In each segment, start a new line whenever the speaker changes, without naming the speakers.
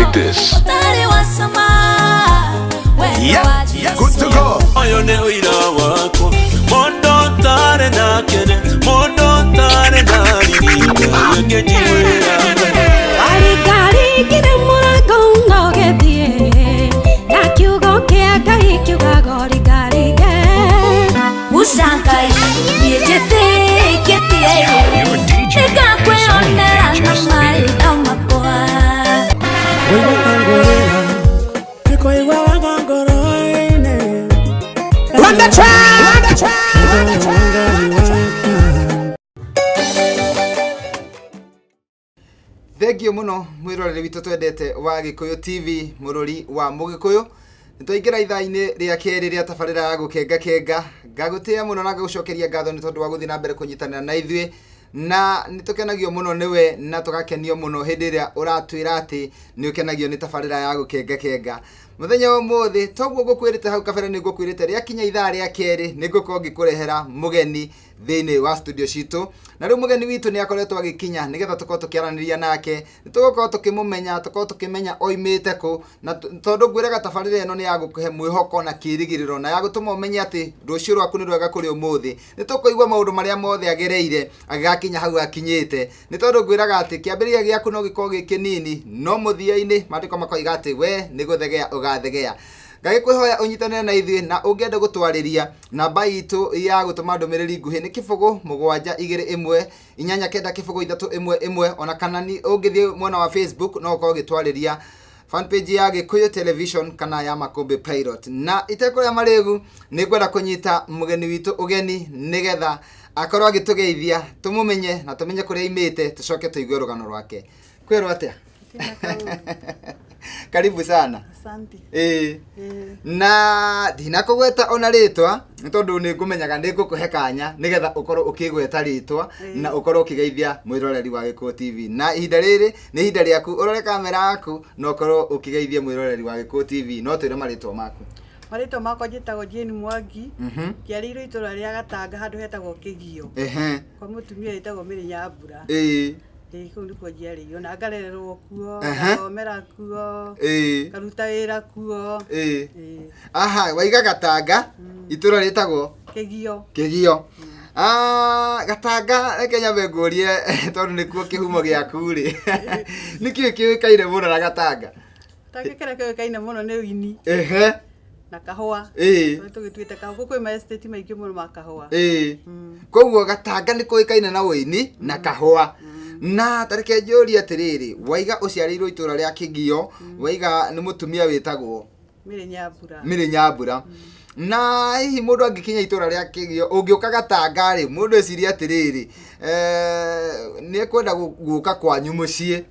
like this.
Ũtarĩ wa cama wendo
Yep,
wa Jesũ.
good to go.
Ũyũ nĩ ũira wakwa mũndũ ũtarĩ na kĩrĩ mũndũ ũtarĩ na riri Ngai akĩnjiguĩra
Waringaringire mũrango na ũgĩthiĩ na kiugo kĩa Ngai kiugaga ũringaringe.
Guca Ngai niĩ njĩtĩkĩtie
Your DJ is
nĩngakwĩonera
only
na
just
maitho makwa.
Run the track! Run the track! Run the track!
Thengio muno mwiroreri witũ twendete wa Gĩkũyũ TV, mũrũri wa Mũgĩkũyũ. Nĩ twaingĩra ithaa-inĩ rĩa kerĩ rĩa tabarĩra ya gũkenga kenga. Ngagũtĩĩa mũno na ngagũcokeria ngatho nĩ tondũ wa gũthiĩ na mbere kũnyitanĩra na ithuĩ, na nĩ tũkenagio mũno nĩwe na tũgakenio mũno hĩndĩ ĩrĩa ũratwĩra atĩ nĩ ũkenagio nĩ tabarĩra ya gũkenga kenga. Mũthenya wa ũmũthĩ toguo ngũkwĩrĩte hau kabere, nĩ ngũkwĩrĩte rĩakinya ithaa rĩa kerĩ nĩ ngũkorwo ngĩkũrehera mũgeni thĩinĩ wa studio citũ, na rĩu mũgeni witũ nĩ akoretwo agĩkinya nĩgetha tũkorwo tũkĩaranĩria nake, nĩ tũgũkorwo tũkĩmũmenya, tũkorwo tũkĩmenya oimĩte kũ, na tondũ ngwĩraga tabarĩra ĩno nĩ ya gũkũhe mwĩhoko na kĩĩrĩgĩrĩro na ya gũtũma ũmenye atĩ rũciũ rwaku nĩ rwega kũrĩ ũmũthĩ. Nĩ tũkũigua maũndũ marĩa mothe agereire agĩgakinya hau akinyĩte, nĩ tondũ ngwĩraga atĩ kĩambĩrĩria gĩaku no gĩkorwo gĩ kĩnini, no mũthia-inĩ maandĩko makoiga atĩ we nĩ gũthegea ũgathegea. Ngagĩkwĩhoya ũnyitanĩre na ithuĩ, na ũngĩenda gũtwarĩria, namba itũ ya gũtũma ndũmĩrĩri nguhĩ nĩ 0721890311, ona kana ũngĩthiĩ mwena wa Facebook no ũkorwo ũgĩtwarĩria fanpage ya Gĩkũyũ Television kana ya Makũmbĩ Pilot. Na itekũrĩa marĩgu, nĩ ngwenda kũnyita mũgeni witũ ũgeni nĩgetha akorwo agĩtũgeithia, tũmũmenye na tũmenye kũrĩa aimĩte, tũcoke tũigue rũgano rwake. Kwĩrwo atĩa? Karibu sana.
Asante.
Ĩĩ, na ndinakũgweta ona rĩtwa nĩ tondũ nĩ ngũmenyaga nĩ ngũkũhe kanya nĩgetha ũkorwo ũkĩgweta rĩtwa na ũkorwo ũkĩgeithia mwĩroreri wa Gĩkũyũ TV. Na ihinda rĩrĩ nĩ ihinda rĩaku, ũrore kamera yaku na ũkorwo ũkĩgeithia mwĩroreri wa Gĩkũyũ TV. No twĩre marĩtwa maku.
Marĩtwa makwa njĩtagwo Jane Mwangi. Njiarĩirwo itũra rĩa Gatanga handũ hetagwo Kĩgio. Kwa mũtumia wĩtagwo Mary Nyambura. Ĩĩ, kũu nĩkuo njiarĩirwo na ngarererwo kuo, ngathomera kuo, ngaruta wĩra kuo. Ĩĩ.
Aha, waiga Gatanga, itũra rĩtagwo
Kĩgio.
Kĩgio. Ah, Gatanga, reke nyambe ngũrie tondũ nĩkuo kĩhumo gĩaku rĩ, nĩkĩĩ kĩũĩkaine mũno na Gatanga?
Gatanga kĩrĩa kĩũĩkaine mũno nĩ ũini na kahũa. Tondũ tũgĩtuĩte kahũa, gũkũ kwĩ ma estate maingĩ mũno ma kahũa.
Koguo Gatanga nĩ kũĩkaine na ũini na kahũa. Na tareke njũrie atĩrĩrĩ, waiga ũciarĩirwo itũra rĩa Kĩgio, waiga nĩ mũtumia wĩtagwo
Mary Nyambura.
Mary Nyambura. Na hihi mũndũ angĩkinya itũra rĩa Kĩgio, ũngĩũka Gatanga rĩ, mũndũ ecirie atĩrĩrĩ, nĩ ekwenda gũka kwanyu mũciĩ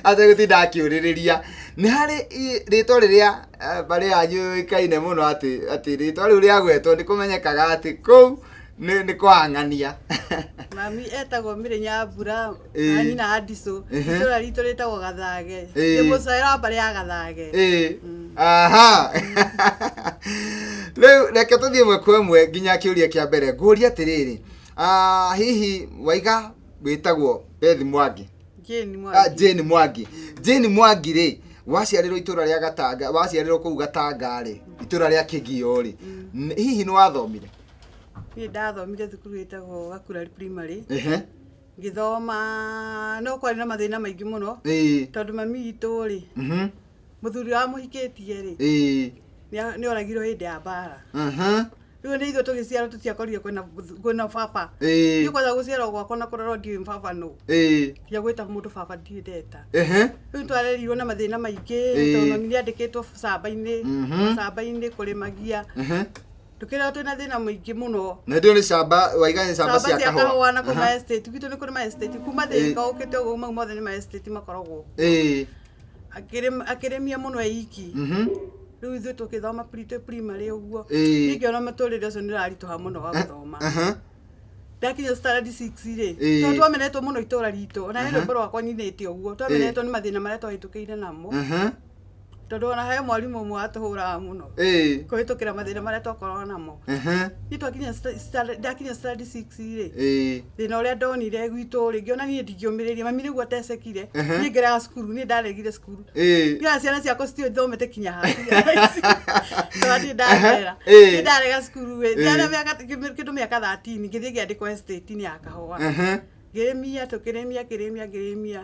ategũtinda akĩũrĩrĩria. Nĩ harĩ rĩtwa rĩrĩa mbarĩ yanyu yũĩkaine mũno atĩ rĩtwa rĩu rĩagwetwo nĩ kũmenyekaga atĩ kũu nĩ kwang'ania?
Mami etagwo Mary Nyambura na nyina Andicũ. Itũra ritũ rĩtagwo Gathage. Nĩ mũcere wa mbarĩ ya Gathage.
Aha, rĩu reke tũthiĩ ĩmwe kwa ĩmwe nginya kĩũria kĩa mbere. Ngũria atĩrĩrĩ, hihi waiga wĩtagwo Beth Mwangi?
Jane Mwangi.
Jane Mwangi. Jane Mwangi rĩ, waciarĩrwo itũra rĩa Gatanga, waciarĩrwo kũu Gatanga rĩ, itũra rĩa Kĩgio rĩ, hihi nĩ wathomire?
Niĩ ndathomire thukuru ĩtagwo Gakurari Primary. Ngĩthoma, no kwarĩ na mathĩna maingĩ mũno tondũ mami witũ rĩ, mũthuri wa mũhikĩtie rĩ, nĩ oragirwo hĩndĩ ya mbara. Rĩu nĩ ithuĩ tũgĩciarwo tũtiakorire kwĩna baba. Niĩ kwanza gũciarwo gwakwa na kũrorwo ndiũĩ baba nũ. Nginya gwĩta mũndũ baba ndiũĩ ndeta. Rĩu twarerirwo na mathĩna maingĩ tondũ mami nĩandĩkĩtwo camba-inĩ, camba-inĩ kũrĩmagia. Tũkĩrerwo twĩna thĩna mũingĩ mũno.
Na hĩndĩ ĩyo nĩ camba, waiga nĩ camba cia
cia
kahũa.
Kahũa na kũma estate. Gwitũ nĩ kũrĩ ma estate. Kuma Thĩka ũkĩte ũguo, mau mothe nĩ ma estate makoragwo. Akĩrĩmia mũno e iki. Rĩu ithuĩ tũkĩthoma twĩ primary ũguo. Niĩ ngĩona mũtũrĩre ũcio nĩ ũraritũha mũno wa gũthoma. Ndakinya standard 6 rĩ, tondũ twamenetwo mũno itũra ritũ, ona he rwĩmbo rwakwa nyinĩte ũguo, twamenetwo nĩ mathĩna marĩa twahĩtũkĩire namo. Tondũ ona he mwarimũ ũmwe watũhũraga mũno kũhĩtũkĩra mathĩna marĩa twakoragwo namo. Niĩ twakinya ndakinya standard 6 rĩ, thĩna ũrĩa ndonire gwitũ rĩ, ngĩona niĩ ndingĩũmĩrĩria mami nĩguo atecekire. Niĩ ngĩrega cukuru, niĩ ndaregire cukuru. Niĩ ciana ciakwa citiũĩ thomete kinya haha tondũ niĩ ndarera. Niĩ ndarega cukuru ĩ, ndarĩ mĩaka kĩndũ mĩaka 13, ngĩthiĩ ngĩandĩkwo estate-inĩ ya kahũa. Ngĩrĩmia, tũkĩrĩmia, ngĩrĩmia, ngĩrĩmia.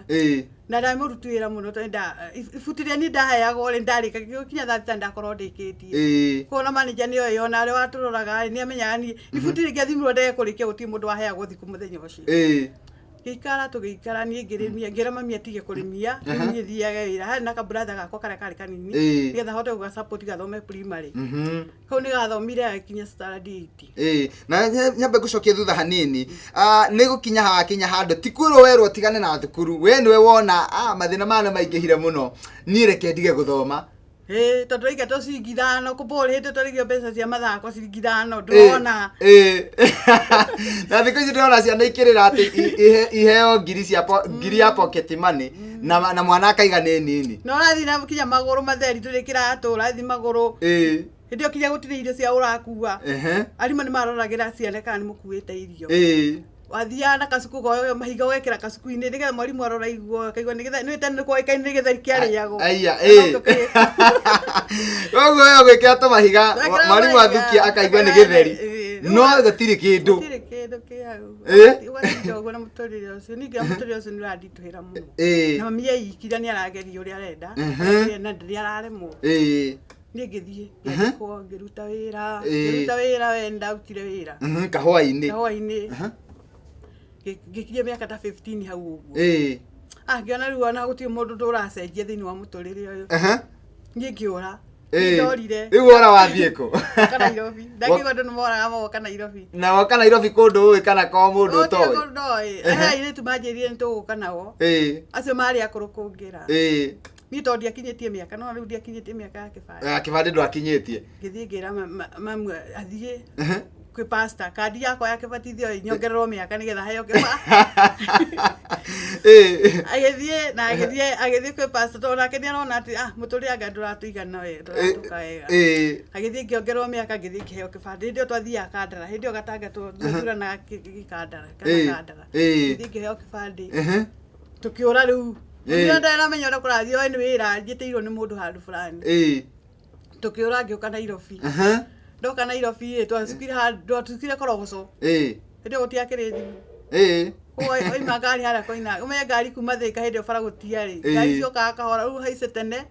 Na ndarĩ mũruti wĩra mũno tondũ ibuti rĩrĩa niĩ ndaheagwo rĩ, ndarĩka kinya thaa thita ndakorwo ndĩkĩtie. Koguo na manager nĩoĩ ona ũrĩa watũroraga rĩ, nĩamenyaga niĩ ibuti rĩngĩathimirwo ndege kũrĩkia gũtirĩ mũndũ waheagwo thikũ mũthenya ũcio. Ngĩikara tũgĩikara, niĩ ngĩrĩmia, ngĩra mami atige kũrĩmia, rĩu niĩ thiage wĩra. Harĩ na kaburatha gakwa karĩa karĩ kanini, nĩgetha hote gũga support gathome primary. Kau nĩ gathomire gagĩkinya standard 8.
Ĩĩ, na nyambe ngũcokie thutha hanini. Ah, nĩ gũkinya hakinya handũ ti kwĩrwo werwo tigane na thukuru, we nĩwe wona mathĩna maya nĩ maingĩhire mũno, niĩ reke ndige gũthoma.
Ĩĩ, tondũ tũraingatwo ciringi 5 kũbũrĩ, hĩndĩ twarĩgio mbeca cia mathako ciringi 5 ndũrona.
Na thikũ ici ndĩrona ciana ikĩrĩra atĩ iheo ngiri cia ngiri ya pocket money, na mwana akaiga nĩ nini.
Na ũrathiĩ na kinya magũrũ matheri, ndũrĩ kĩratũ, ũrathiĩ magũrũ. Hĩndĩ ĩyo kinya gũtirĩ irio cia ũrakua. Arimũ nĩ maroragĩra ciana kana nĩ mũkuĩte irio. Wathiaga na kacuku goyo mahiga ũgekĩra kacuku-inĩ nĩgetha mwarimũ arora iguo akaigua nĩgetha nĩ tene nĩkwoĩkaine nĩ gĩtheri kĩarĩagwo.
Aya, ĩĩ. Koguo we ũgwĩkĩra tũmahiga,
Wekĩra
mwarimũ
mahiga,
athukia akaigua nĩ gĩtheri.
Ĩĩ.
No gũtirĩ kĩndũ.
Gũtirĩ kĩndũ kĩ hau. Ũgatinda ũguo na mũtũrĩre ũcio. Ningĩ mũtũrĩre ũcio nĩ ũranditũhĩra mũno. Na mami eikira nĩ arageria ũrĩa arenda. Na ndĩrĩ araremwo. Niĩ ngĩthiĩ, ngĩandĩkwo, ngĩruta wĩra, ngĩruta wĩra, we ndarutire wĩra.
Kahũa-inĩ.
Kahũa-inĩ. Ngĩkinyia mĩaka ta 15 hau ũguo. Ah, ngĩona rĩu ona gũtirĩ mũndũ ndũracenjia thĩinĩ wa mũtũrĩre ũyũ. Niĩ ngĩũra. Ndorire.
Rĩu wora wathiĩ kũ?
Woka Nairobi. Ndakĩigua andũ nĩmoraga moka Nairobi.
Na woka Nairobi kũndũ ũĩ kana ko mũndũ
Gũtirĩ
ũtoĩ?
kũndũ ndoĩ. He airĩtu manjĩrire nĩtũgũka nao. Acio marĩ akũrũ kũngĩra. Niĩ tondũ ndiakinyĩtie mĩaka, no rĩu ndiakinyĩtie mĩaka ya kĩbandĩ.
Ya kĩbandĩ ndwakinyĩtie.
Ngĩthiĩ ngĩra mamu athiĩ kwĩ pastor, kandi yakwa ya kĩbatithio nyongererwo mĩaka nĩgetha heo kĩbandĩ. Agĩthiĩ na agĩthiĩ kwĩ pastor, tondũ nake nĩarona atĩ, mũtũrĩre anga ndũratũigana wega, ndũratũka wega. Agĩthiĩ ngĩongererwo mĩaka, ngĩthiĩ ngĩheo kĩbandĩ. Hĩndĩ ĩyo twathiaga Kandara, hĩndĩ ĩyo Gatanga twathuuranaga gĩkandara, kana Kandara. Ngĩthiĩ ngĩheo kĩbandĩ. Tũkĩũra rĩu. Nĩ ndaramenya ũrĩa kũrathiĩ, oĩ nĩ wĩra njĩtĩirwo nĩ mũndũ handũ fulani. Tũkĩũra ngĩũka Nairobi. Ndoka Nairobi rĩ, twacukire handũ, twacukire Korogoco. Hĩndĩ ĩyo gũtiakĩrĩ thimũ. Oima ngari harĩa koina, ũmenye ngari kuma Thĩka hĩndĩ ĩyo bara gũtiarĩ. Ngari ciokaga kahora, rĩu haice tene,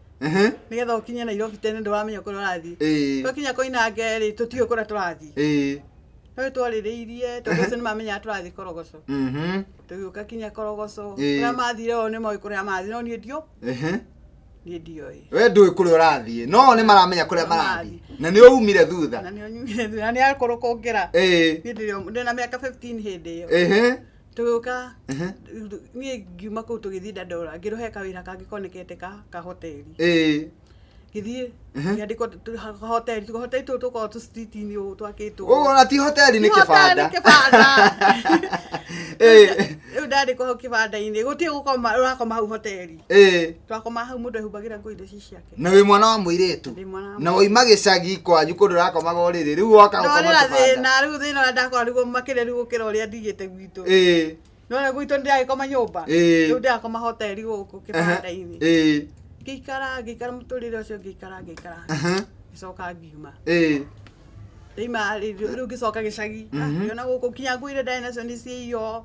nĩgetha ũkinye Nairobi tene ndũramenya kũrĩa ũrathiĩ. Twakinya Koinange rĩ, tũtiũĩ kũrĩa tũrathiĩ. No twarĩrĩirie, tondũ acio nĩmamenyaga tũrathiĩ Korogoco. Tũgĩũka kinya Korogoco. Kũrĩa mathire o nĩmoĩ kũrĩa mathire, no niĩ ndiũ. Niĩ ndioĩ.
We ndũĩ kũrĩa ũrathiĩ, no o nĩmaramenya kũrĩa marathiĩ. Na nĩ ũumire thutha.
Na nĩ ũnyumire thutha, na nĩ akũrũ kũngĩra. Niĩ ndĩna mĩaka 15 hĩndĩ ĩyo. Tũgĩũka, niĩ ngiuma kũu tũgĩthiĩ Dandora, ngĩrwo he kawĩra kangĩ konekete ka hoteli. Ngĩthiĩ, ngĩandĩkwo hoteli, hoteli tũtũ tũkoragwo tũ street-inĩ ũũ twakĩtwo.
Ũguo ona ti hoteli nĩ
Ti hoteli,
kĩbanda.
nĩ kĩbanda. Rĩu ndandĩkwo hau kĩbanda-inĩ, gũtirĩ gũkoma, ũrakoma hau hoteli. Twakoma hau mũndũ ehumbagĩra nguo indo ici ciake.
Na wĩ mwana wa mũirĩtu.
Ndĩ mwana wa
Na waima gĩcagi kwanyu kũndũ ũrakomaga ũrĩrĩ, rĩu woka gũkoma
Ndorĩra
kĩbanda.
thĩna, rĩu thĩna ũrĩa ndakora nĩguo makĩria rĩu gũkĩra ũrĩa ndigĩte gwitũ. No rĩu gwitũ ndĩragĩkoma nyũmba. Rĩu ndĩrakoma hoteli gũkũ kĩbanda-inĩ. Ngĩikara, ngĩikara mũtũrĩre ũcio, ngĩikara, ngĩikara. Ngĩcoka ngiuma. Ndaima rĩ, rĩu ngĩcoka gĩcagi. Ngĩona gũkũ kinya nguo iria ndarĩ nacio nĩ ciaiywo.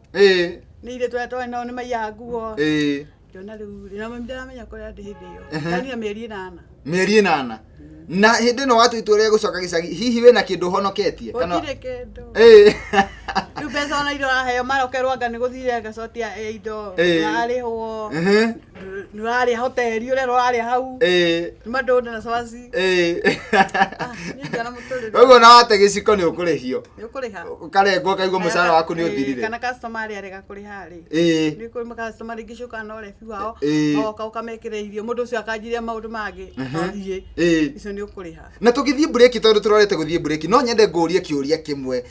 Nĩ irĩ tũrĩa twarĩ nao nĩ maiyaga nguo. Ngĩona rĩu rĩ, na mami ndaramenya kũrĩa ndĩ hĩndĩ ĩyo. Ndarire mĩeri 8.
Mĩeri 8. Na hĩndĩ ĩno watua itua rĩa gũcoka gĩcagi, hihi wĩna kĩndũ ũhonoketie? Kana
Gũtirĩ kĩndũ. Rĩu mbeca ona iria ũraheo, mara ũkerwo anga nĩ gũthire ngacokia indo, ũrarĩhwo. Nĩ ũrarĩa hoteli, ũrerwo ũrarĩa hau. Nĩ mandũndũ na cabaci. Niĩ ngĩona mũtũrĩre.
Koguo ona wate gĩciko nĩ ũkũrĩhio.
Nĩ ũkũrĩha.
Ũkarengwo ũkaigua mũcara waku nĩ ũthirire.
Kana customer arĩa arega kũrĩha rĩ. Nĩ kũrĩ customer rĩngĩ ciũkaga na ũrebi wao. Magoka ũkamekĩra irio, mũndũ ũcio akanjiria maũndũ mangĩ. Athiĩ. Icio nĩ ũkũrĩha.
Na tũgĩthiĩ break, tondũ tũrorete gũthiĩ break, no nyende ngũrie kĩũria kĩmwe.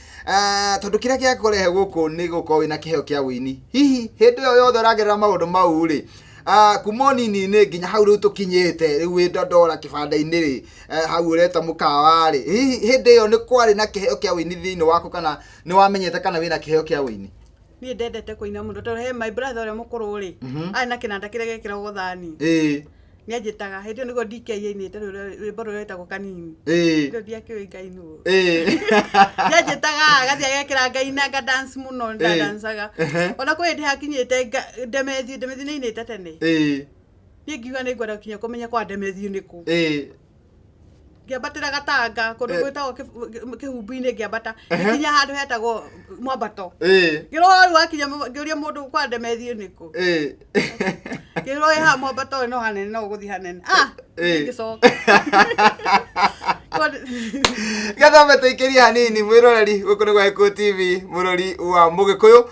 Tondũ kĩrĩa gĩakũrehe gũkũ nĩ gũkorwo wĩna kĩheo kĩa ũini. Hihi hĩndĩ ĩyo yothe ũragerera maũndũ mau rĩ, Kuma nini-inĩ nginya hau rĩu tũkinyĩte rĩu wĩ Dandora kĩbanda-inĩ rĩ, hau ũreta mũkawa rĩ, hihi hĩndĩ ĩyo nĩ kwarĩ na kĩheo kĩa ũini thĩinĩ waku kana nĩ wamenyete kana wĩna kĩheo kĩa ũini?
Niĩ ndendete kũina mũno tondũ he my brother ũrĩa mũkũrũ rĩ, arĩ na kĩnanda kĩrĩa gĩkĩragwo thani. Nĩ anjĩtaga hĩndĩ ĩyo nĩguo DK ainĩte rwĩmbo rũrĩa rwĩtagwo Kanini. Hĩndĩ ĩyo ndiakĩũĩ Ngai nũ. Nĩ anjĩtaga agathiĩ agekĩra ngaina nga dance mũno, ndadancaga. Ona kwĩ hĩndĩ hakinyĩte Ndemethiũ, Ndemethiũ nĩ ainĩte tene. Niĩ ngiuga nĩ ngwenda kinya kũmenya kwa Ndemethiũ nĩ kũ. Ngĩambatĩra Gatanga kũndũ gwĩtagwo Kĩhumbu-inĩ, ngĩambata nginya handũ hetagwo Mwambato. Ngĩrwo rĩu wakinya ngĩũria mũndũ kwa Ndemethiũ nĩ kũ. Ngĩrwo ĩ haha Mwambato no hanene, no ũgũthiĩ hanene. Ngĩcoka.
Gathome tũikĩrie hanini mwĩroreri gũkũ nĩ gwa Gĩkũyũ TV, mũrori wa Mũgĩkũyũ.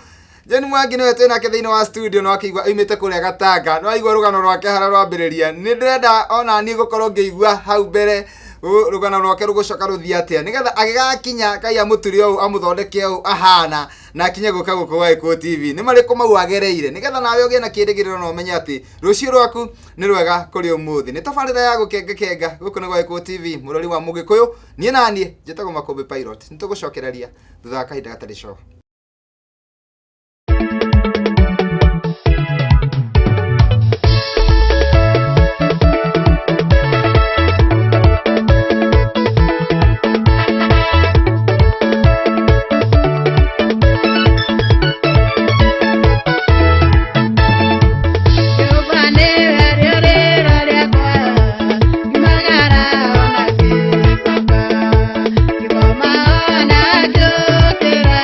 Jane Mwangi nĩwe twĩ nake thĩinĩ wa studio, no akĩigua aumĩte kũrĩa Gatanga, no aigua rũgano rwake harĩa rwambĩrĩria. Nĩ ndĩrenda ona niĩ gũkorwo ngĩigua hau mbere rũgano rwake rũgũcoka rũthiĩ atĩa, nĩgetha agĩgakinya Ngai amũture ũũ amũthondeke ũũ ahana na akinye gũka gũkũ gwa Gĩkũyũ TV, nĩ marĩkũ mau agereire, nĩgetha nawe ũgĩe na kĩĩrĩgĩrĩro na ũmenye atĩ rũciũ rwaku nĩ rwega kũrĩ ũmũthĩ. Nĩ tabarĩra ya gũkengakenga gũkũ nĩ gwa Gĩkũyũ TV, mũrori wa Mũgĩkũyũ. Niĩ naniĩ njĩtagwo Makũmbĩ Pilot. Nĩ tũgũcokereria thutha wa kahinda gatarĩ coho.
Ngĩkoma ona ngĩũkĩra.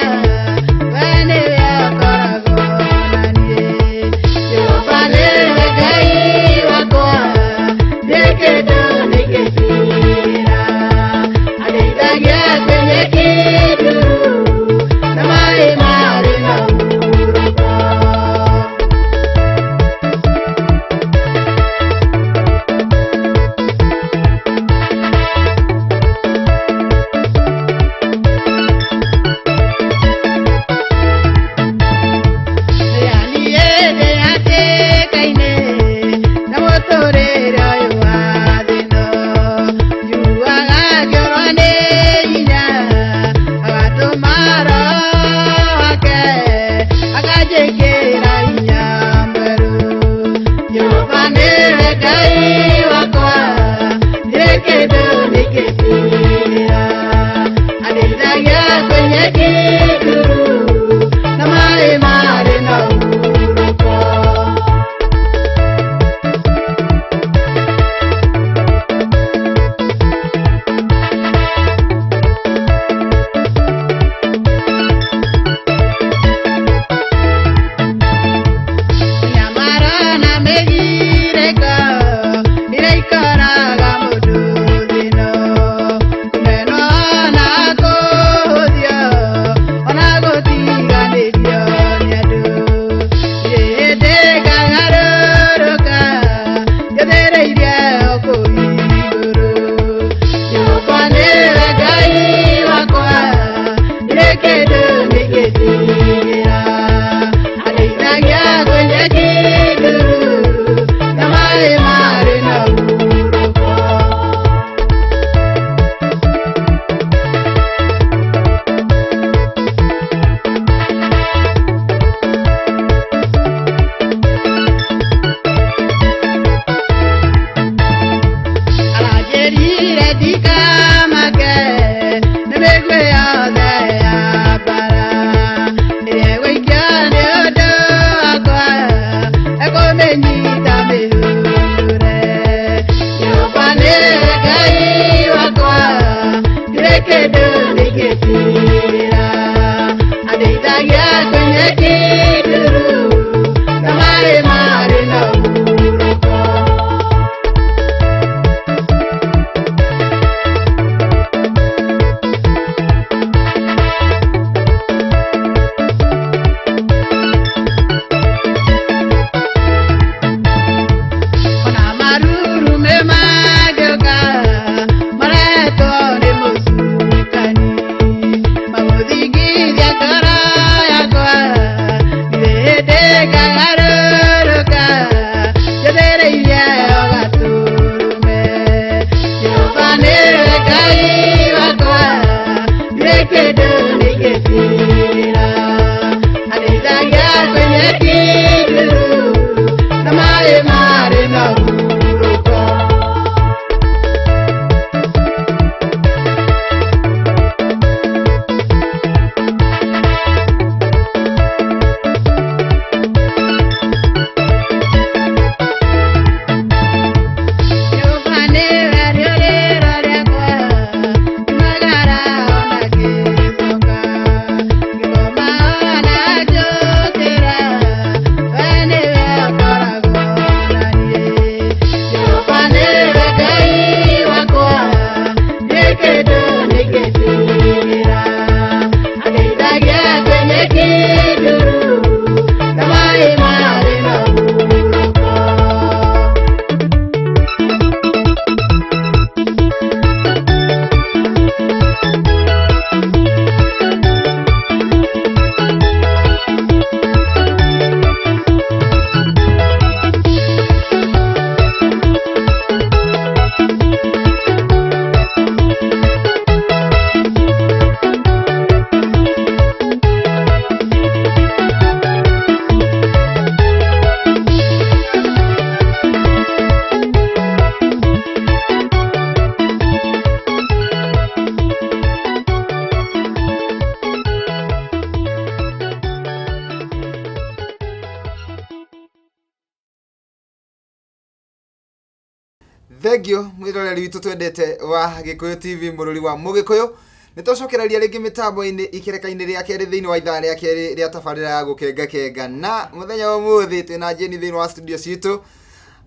Thengio mwiroreri witũ twendete wa Gĩkũyũ TV, mũrũri wa Mũgĩkũyũ. Nĩ twacokereria rĩngĩ mĩtambo-inĩ ikereka-inĩ rĩa kerĩ thĩinĩ wa ithaa rĩa kerĩ rĩa tabarĩra ya gũkenga kenga, na mũthenya wa ũmũthĩ twĩna Jane thĩinĩ wa studio citũ,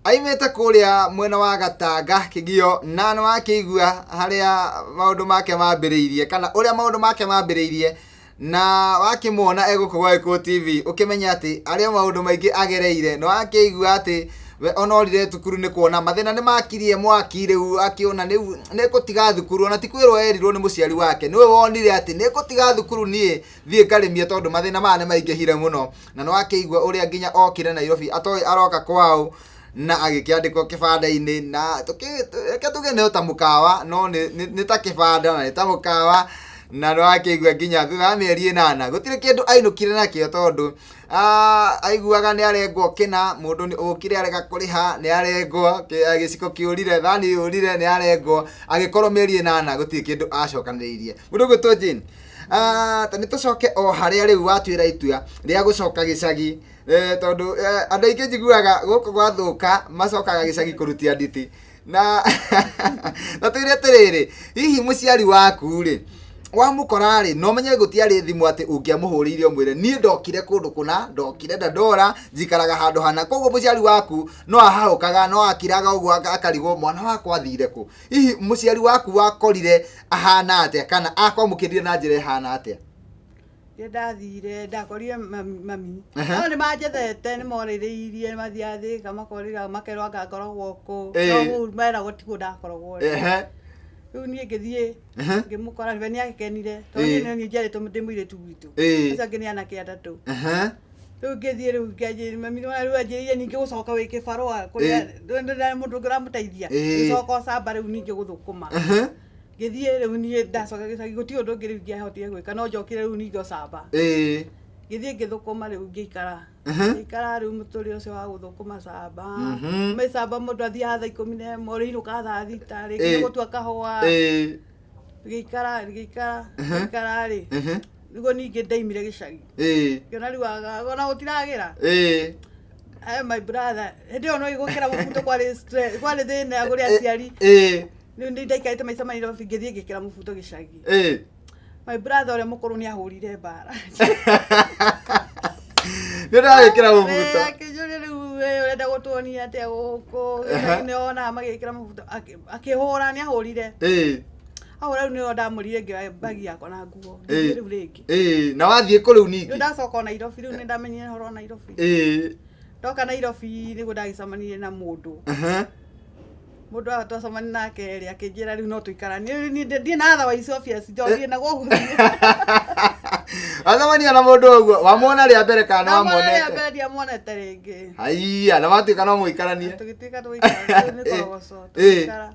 aimĩte kũrĩa mwena wa Gatanga Kĩgio, na nĩ wakĩigua harĩa maũndũ make mambĩrĩirie kana ũrĩa maũndũ make mambĩrĩirie, na wakĩmuona egũkũ gwa Gĩkũyũ TV ũkĩmenya atĩ arĩa maũndũ maingĩ agereire. Nĩ wakĩigua atĩ we onorire thukuru nĩ kuona mathĩna nĩ makirie mwaki, rĩu akĩona rĩu nĩ gũtiga thukuru, ona ti kwĩrwo erirwo nĩ mũciari wake, nĩwe wonire atĩ nĩ gũtiga thukuru, niĩ thiĩ ngarĩmie tondũ mathĩna maya nĩ maingĩhire mũno. Na nĩ wakĩigua ũrĩa nginya okire Nairobi atoĩ aroka kwao na agĩkĩandĩkwo kĩbanda-inĩ, na reke tuge nĩ ta mũkawa, no nĩ ta kĩbanda na nĩ ta mũkawa. Na nĩ wakĩigua nginya thutha wa mĩeri 8 gũtirĩ kĩndũ ainũkire nakĩo, tondũ aiguaga nĩ arengwo kĩna, mũndũ nĩ ũkire arega kũrĩha nĩ arengwo, gĩciko kĩũrire, thani yũrire nĩ arengwo, agĩkorwo mĩeri 8 gũtirĩ kĩndũ acokanĩrĩirie. Mũndũ ũgwĩtwo Jane, ta nĩ tũcoke o harĩa rĩu watuĩra itua rĩa gũcoka gĩcagi, tondũ andũ aingĩ njiguaga gũkũ gwathũka macokaga gĩcagi kũrutia nditi, na na twĩre atĩrĩrĩ, hihi mũciari waku rĩ wamũkora rĩ, no menye gũtiarĩ thimũ atĩ ũngĩamũhũrĩire ũmwĩre niĩ ndokire kũndũ kũna, ndokire Dandora, njikaraga handũ hana, koguo mũciari waku no ahahũkaga, no akiraga ũguo akarigwo mwana wakwa athire kũ. Hihi mũciari waku wakorire ahana atĩa, kana akwamũkĩrire na njĩra ĩhana atĩa?
Rĩrĩa ndathire ndakorire mami no nĩ manjethete, nĩ morĩrĩirie, nĩ mathiaga Thĩka makorĩra, makerwo anga ngoragwo kũ, no kũu meragwo tikuo ndakoragwo. Rĩu niĩ ngĩthiĩ ngĩmũkora, we nĩ akenire tondũ niĩ nĩ njiarĩtwo ndĩ mũirĩtu gwitũ, acio angĩ nĩ anake atatũ. Rĩu ngĩthiĩ, rĩu ngĩanjĩrĩria mami nĩ rĩu anjĩrĩire ningĩ gũcoka wĩ kĩbarũa kũrĩa ndĩ mũndũ ũngĩ ũramũteithia, gĩcoka ũcamba rĩu ningĩ gũthũkũma. Ngĩthiĩ rĩu niĩ ndacoka gĩcagi, gũtirĩ ũndũ ũngĩ rĩu ingĩahotire gwĩka, no njokire rĩu ningĩ ũcamba. Ngĩthiĩ ngĩthũkũma, rĩu ngĩikara ngĩikara rĩu mũtũrĩre ũcio wa gũthũkũma camba, mĩcamba mũndũ athiaga thaa 11, ũrĩinũka thaa 6, rĩngĩ nĩ gũtua kahũa. Ngĩikara ngĩikara ngĩikara rĩ, nĩguo ningĩ ndaimire gĩcagi, ngĩona rĩu ona gũtiragĩra. My brother hĩndĩ ĩyo no igũkĩra mũbuto, kwarĩ stress, kwarĩ thĩna kũrĩ aciari. Rĩu nĩ ndaikarĩte maica ma Nairobi, ngĩthiĩ ngĩkĩra mũbuto gĩcagi. My brother ũrĩa mũkũrũ nĩ ahũrire mbara.
Nĩ ndagĩkĩra mũbuto.
Akĩnjũria rĩu we ũrenda gũtuonia atĩa gũkũ gĩcagi, nĩ onaga magĩkĩra mũbuto, akĩhũra, nĩ ahũrire. Ahũra, rĩu nĩo ndamũrire, ngĩoya bagi yakwa na nguo, ngĩthiĩ rĩu rĩngĩ.
Na wathiĩ kũ rĩu ningĩ?
Rĩu ndacoka o Nairobi, rĩu nĩ ndamenyire ũhoro wa Nairobi. Ndoka Nairobi nĩguo ndagĩcemanirie na mũndũ. Mũndũ wa twacemania nake rĩ, akĩnjĩra rĩu no tũikaranie. Rĩu niĩ ndirĩ na otherwise, obvious ndonire na gũkũ.
Wacemania na mũndũ ũguo wamuona rĩa mbere kana
Ndamuona rĩa
wamuonete?
mbere, ndiamuonete rĩngĩ.
Haiya, na watuĩka no mũikaranie?
Tũgĩtuĩka tũgĩikara nĩ korogoco, tũgĩikara.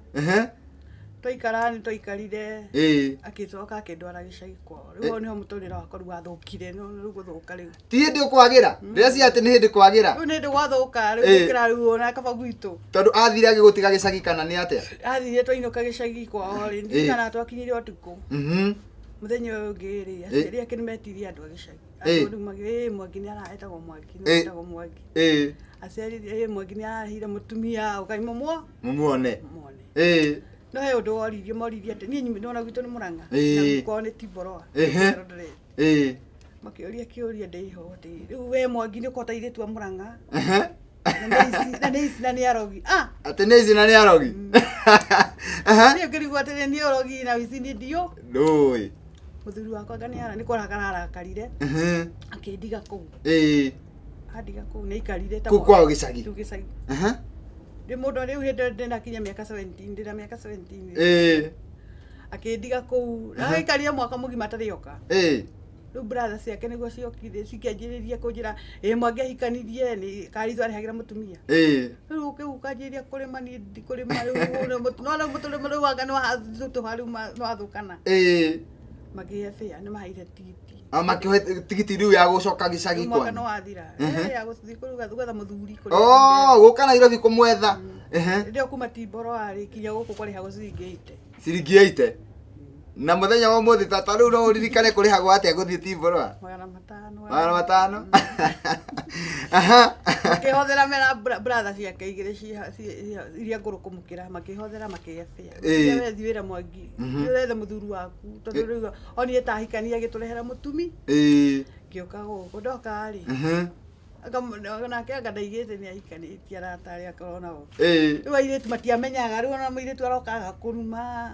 Twaikara nĩ twaikarire. Akĩcoka akĩndwara gĩcagi kwao. Rĩu hau nĩho mũtũrĩre wakwa rĩu wathũkire, no rĩu gũthũka rĩu.
Ti hĩndĩ ũkwagĩra ndĩreciria atĩ nĩ hĩndĩ kwagĩra.
Rĩu nĩ hĩndĩ gwathũka rĩu, gũkĩra rĩu ona kaba gwitũ.
Tondũ athire agĩgũtiga gĩcagi kana nĩ atĩa?
Athire, twainũka gĩcagi kwao rĩ, ndirikanaga twakinyire ũtukũ. Mũthenya ũyũ ũngĩ rĩ, aciari ake nĩ metirie andũ a gĩcagi. Andũ rĩu Mwangi nĩ etagwo Mwangi, nĩ etagwo Mwangi. Aciari, Mwangi nĩ arahire mũtumia, ũkai mũmuo
mũmuone.
Muone. No he ũndũ woririe, moririe atĩ niĩ nona gwitũ nĩ Mũrang'a, na kwao nĩ Timboroa. Eldoret. Makĩũria kĩũria ndĩho atĩ rĩu we Mwangi nĩ ũkũhota airĩtu a Mũrang'a na nĩ ici na nĩ ici na nĩ arogi, ah.
Atĩ nĩ ici na nĩ arogi.
Niĩ ngĩrigwo atĩrĩ, niĩ ũrogi na ici niĩ ndiũ.
Ndũĩ.
Mũthuri wakwa anga nĩ kũrakara arakarire, akĩndiga kũu. Andiga kũu nĩ aikarire ta
Kũu kwao gĩcagi?
Kũu gĩcagi. Ndĩ mũndũ rĩu hĩndĩ ĩyo ndĩnakinyia mĩaka 17, ndĩna mĩaka 17. Akĩndiga kũu na aikarire mwaka mũgima atarĩ oka. Rĩu brother ciake nĩguo ciokire, cikĩanjĩrĩria kũnjĩra ĩ Mwangi ahikanirie nĩ karitho arehagĩra mũtumia. Rĩu ũkĩ ũkanjĩrĩria kũrĩma, niĩ ndikũrĩma rĩu, no rĩu mũtũrĩme rĩu anga nĩ wathutũha rĩu nĩ wathũkana. Makĩhe bĩa, nĩ maheire tigiti.
Ah, makĩohe tigiti rĩu ya gũcoka gĩcagi
Rĩu mwaka
kwanyu?
nĩ wathira. Ya gũthiĩ kũruga gwetha mũthuri kũrĩa.
Oh, gũka Nairobi kũmwetha.
Hĩndĩ ĩyo kuma Timboro arĩ kinya gũkũ kwarĩhagwo ciringi 80.
Ciringi 80. Na mũthenya wa ũmũthĩ tata rĩu no ũririkane kũrĩhagwo atĩa gũthiĩ Timboroa?
500.
500. Aha.
Makĩhothera mena brother ciake igĩrĩ iria ngũrũ kũmũkĩra, makĩhothera makĩebĩa. Wethi wĩra Mwangi, wethe mũthuri waku tondũ rĩu onire tahikania agĩtũrehera mũtumi. Ngĩũka gũkũ, ndoka rĩ, nake anga ndaigĩte nĩ ahikanĩtie arata arĩa akorwo nao. Rĩu airĩtu matiamenyaga, rĩu ona mũirĩtu aroka agakũruma,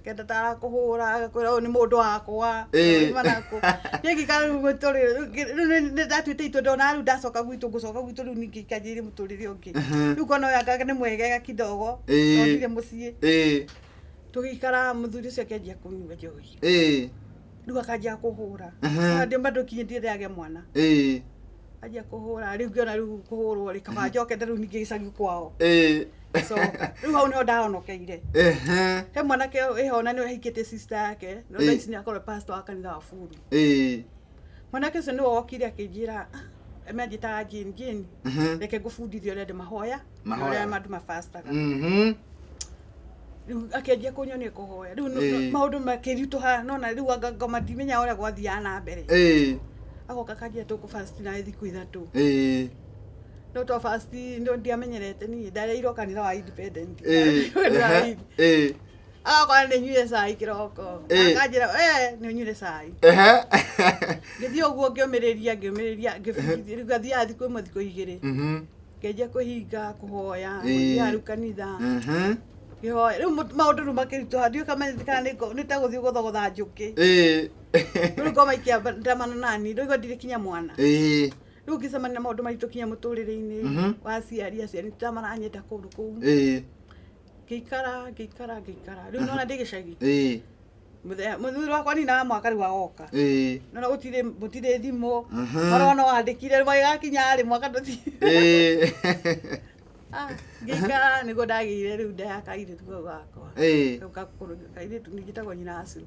kenda ta arakũhũra, agakwĩra ũyũ nĩ mũndũ wakwa. Niĩ ngĩikara rĩu mũtũrĩre rĩu nĩ ndatuĩte itua, ndona rĩu ndacoka gwitũ, ngũcoka gwitũ rĩu ningĩ ikanjĩrĩrie mũtũrĩre ũngĩ. Rĩu ngona ũyũ anga nĩ mwegega kidogo, tondire mũciĩ. Tũgĩikara, mũthuri ũcio akĩanjia kũnyua njohi. Rĩu akanjia kũhũra. Ndĩ bado kinyĩtie ndĩagĩa mwana. Anjia kũhũra, rĩu ngĩona rĩu kũhũrwo rĩ, kaba njoke rĩu ningĩ gĩcagi kwao. Coka. Rĩu hau nĩho ndahonokeire. He mwanake ĩho na nĩwe ahikĩtie sister yake, no thaa ici nĩ akorwo pastor wa kanitha wa Buru. Mwanake ũcio nĩwe wokire akĩnjĩra, manjĩtaga Jane, Jane, reke ngũbundithie ũrĩa andũ mahoya, na ũrĩa andũ mabastaga. Rĩu akĩanjia kũnyonia kũhoya. Rĩu maũndũ makĩritũha, nona rĩu anga ngoma ndimenya ũrĩa gwathiaga na mbere. Agoka akanjĩra tũkũ fast nawe thikũ 3. No to fast no ndiamenyerete niĩ, ndareirwo kanitha wa Independent. Agakora nĩ nyuire cai kĩroko. Akanjĩra, nĩ ũnyuire cai. Ngĩthiĩ ũguo ngĩũmĩrĩria, ngĩũmĩrĩria, ngĩbundithio. Rĩu ngathiaga thikũ 1 thikũ 2. Ngĩanjia kũhinga, kũhoya, gũthiĩ rĩu kanitha. Ngĩhoya. Rĩu maũndũ rĩu makĩritũha, ndiũĩ kana nĩ ta gũthiĩ gũthogotha njũkĩ. Rĩu ngoma ikĩandamana nani, rĩu ndirĩ kinya mwana. Rĩu ngĩcemania na maũndũ maritũ kinya mũtũrĩre-inĩ wa aciari, aciari titamaranyenda kũndũ kũu. Ngĩikara, ngĩikara, ngĩikara. Rĩu nona ndĩ gĩcagi. Mũthuri wakwa ninaga mwaka rĩu agoka. Nona gũtirĩ thimũ. Marũa no wandĩkire, magĩgakinya rĩ mwaka ndũthi. Ngĩikara nĩguo ndagĩire rĩu nda ya kairĩtu kau gakwa. Kau gakũrũ, kairĩtu ningĩtagwo nyina Acu.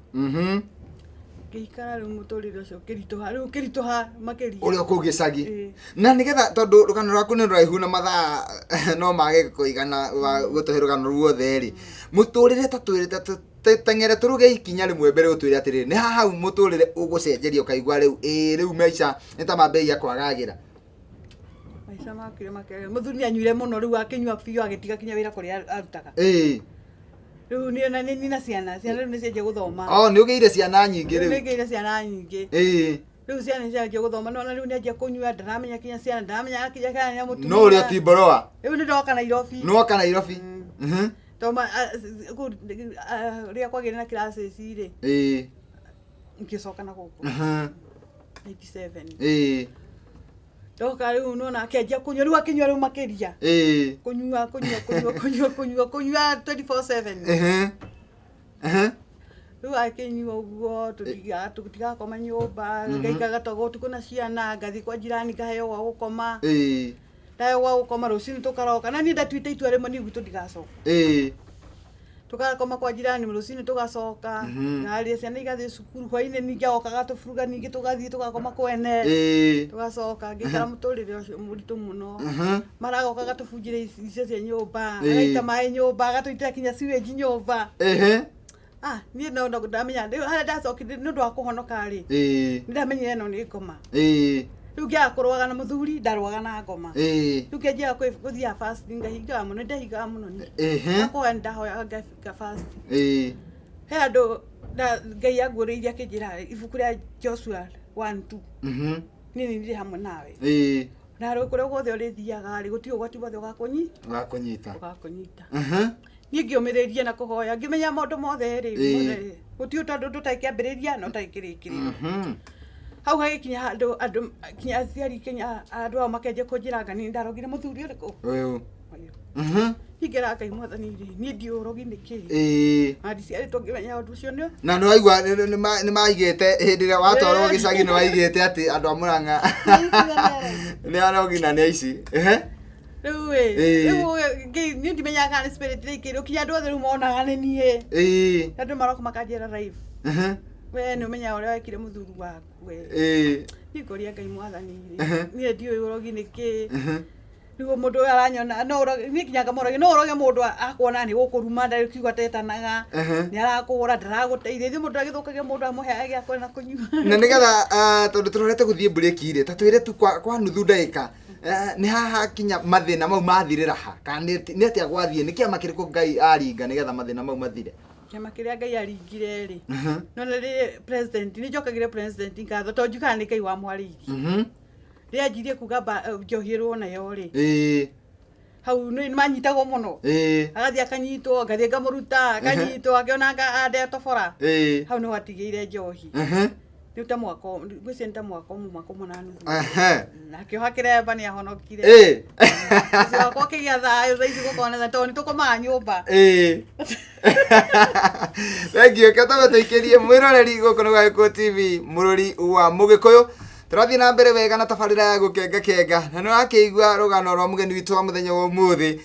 Ngĩikara rĩu mũtũrĩre ũcio ũkĩritũha, rĩu ũkĩritũha makĩria.
Ũrĩa kũu gĩcagi. Na nĩgetha tondũ rũgano rwaku nĩ rũraihu na mathaa no mage kũigana wa gũtũhe rũgano ruothe rĩ, mũtũrĩre ta twĩre ta teng'ere tũrũge ikinya rĩmwe mbere ũtwĩre atĩrĩrĩ, nĩ haha hau mũtũrĩre ũgũcenjeria ũkaigua rĩu, rĩu maica nĩ ta mambĩrĩria kwagagĩra.
Maica makire makĩagĩra. Mũthuri nĩ anyuire mũno rĩu akĩnyua biũ agĩtiga kinya wĩra kũrĩa arutaga. Rĩu niĩ na nĩ na ciana, ciana rĩu nĩ cianjia gũthoma.
Oh, nĩ ũgĩire ciana nyingĩ rĩu.
Nĩ ngĩire ciana nyingĩ. Rĩu ciana nĩ cianjia gũthoma, nona rĩu nĩ anjia kũnyua, ndaramenya kinya ciana, ndaramenya kinya kana nĩ mũtumia.
No ũrĩa Timboroa.
Rĩu nĩ ndoka Nairobi.
Nĩwoka Nairobi.
Tondũ rĩrĩa kwagĩire na classes rĩ, ngĩcoka na gũkũ. 97. Ndoka rĩu nona akĩanjia kũnyua, rĩu akĩnyua rĩu makĩria. Kũnyua, kũnyua, kũnyua, kũnyua, kũnyua, kũnyua 24/7. Rĩu akĩnyua ũguo, tũtigakoma nyũmba, ngaikara togo ũtukũ na ciana, ngathiĩ kwa jirani ngaheo gwa gũkoma. Ndaheo gwa gũkoma rũcinĩ tũkaroka, na niĩ ndatuĩte itua rĩmwe niĩ gwitũ ndigacoka. Tũgakoma kwa jirani rũcinĩ tũgacoka, ngarĩa ciana igathiĩ cukuru, hwainĩ ningĩ agoka agatũburuga ningĩ tũgathiĩ tũgakoma kwene. Tũgacoka, ngĩikara mũtũrĩre ũcio mũritũ mũno. Mara agoka agatũbunjĩra icio cia nyũmba, agaita maĩ nyũmba, agatũitĩra kinya sewage nyũmba. Niĩ no ndamenya, rĩu harĩa ndacokire nĩ ũndũ wa kũhonoka rĩ, nĩ ndamenyire ĩno nĩ ngoma. Rĩu ngĩaga kũrũaga na mũthuri, ndarũaga na ngoma. Rĩu ngĩanjia gũthiaga fasting, ngahingaga mũno, nĩndahingaga mũno niĩ. Ngakũhoya nĩndahoyaga nga fast. He handũ Ngai anguũrĩirie akĩnjĩra ibuku rĩa Joshua 1:2. Niĩ nĩ ndĩ hamwe nawe. Na rĩu kũrĩa guothe ũrĩthiaga rĩ, gũtirĩ ũgwati wothe
Ũgakũnyita.
Ũgakũnyita. Niĩ ngĩũmĩrĩria na kũhoya, ngĩmenya maũndũ mothe rĩ, mothe rĩ, gũtirĩ ũndũ ũtarĩ kĩambĩrĩria na ũtarĩ kĩrĩkĩrĩro. Hau hagĩkinya handũ andũ, kinya aciari, kinya andũ ao makĩanjia kũnjĩra anga niĩ ndarogire mũthuri ũrĩkũ?
Ũyũ.
Ũyũ. Niĩ ngĩra Ngai mwathani rĩ, niĩ ndiũĩ ũrogi nĩ kĩĩ. Na ndiciarĩtwo ngĩmenya ũndũ ũcio nĩ
Na nĩ waigua, nĩ maigĩte hĩndĩ ĩrĩa watwarwo gĩcagi nĩ waigĩte atĩ andũ a Mũrang'a nĩ arogi na nĩ aici.
Rĩu ĩ, rĩu niĩ ndimenyaga kana nĩ spirit ĩraikĩrwo, kinya andũ othe rĩu monaga nĩ niĩ. Andũ maroka makanjĩra live. We nĩ ũmenyaga ũrĩa wekire mũthuri waku we. Niĩ ngoria Ngai mwathani rĩ, niĩ ndiũĩ ũrogi nĩ kĩĩ. Rĩu mũndũ ũyũ aranyona no niĩ nginya ngamũragia no ũroge mũndũ akuona nĩ gũkũruma ndarĩ kiugo atetanaga nĩ arakũhũra ndaragũteithia ithuĩ mũndũ agĩthũkagia mũndũ amũheaga gĩa kũrĩa na kũnyua
na nĩgetha tondũ tũrorete gũthiĩ break rĩ ta twĩre tu kwa nuthu ndagĩka nĩ haha kinya mathĩna mau mathirĩra ha kana nĩ atĩa gwathiĩ nĩ kĩama kĩrĩkũ Ngai aringa nĩgetha mathĩna mau mathire
kĩama kĩrĩa Ngai aringire rĩ no nĩ rĩrĩ president nĩ njokagĩre president ngatho tondũ njugaga nĩ Ngai wamwarĩirie rĩrĩa anjirie kuga njohi ĩrwo nayo rĩ hau nĩ manyitagwo mũno agathiĩ akanyitwo ngathiĩ ngamũruta akanyitwo akĩona andetobora hau nĩho atigĩire njohi rĩu ta mwaka ngwĩciria nĩ ta mwaka ũmwe mwaka ũmwe na nuthu na akĩoha kĩremba nĩ ahonokire ũcio wakwa ũkĩgĩa thayũ thaa ici gũkona tondũ nĩ tũkomaga nyũmba
Thank you katabe tũikĩrie mwĩroreri gũkũ nĩ gwa Gĩkũyũ TV mũrori wa Mũgĩkũyũ tũrathiĩ na mbere wega na tabarĩra ya gũkenga kenga na nĩ wakĩigua rũgano rwa mũgeni witũ wa mũthenya wa ũmũthĩ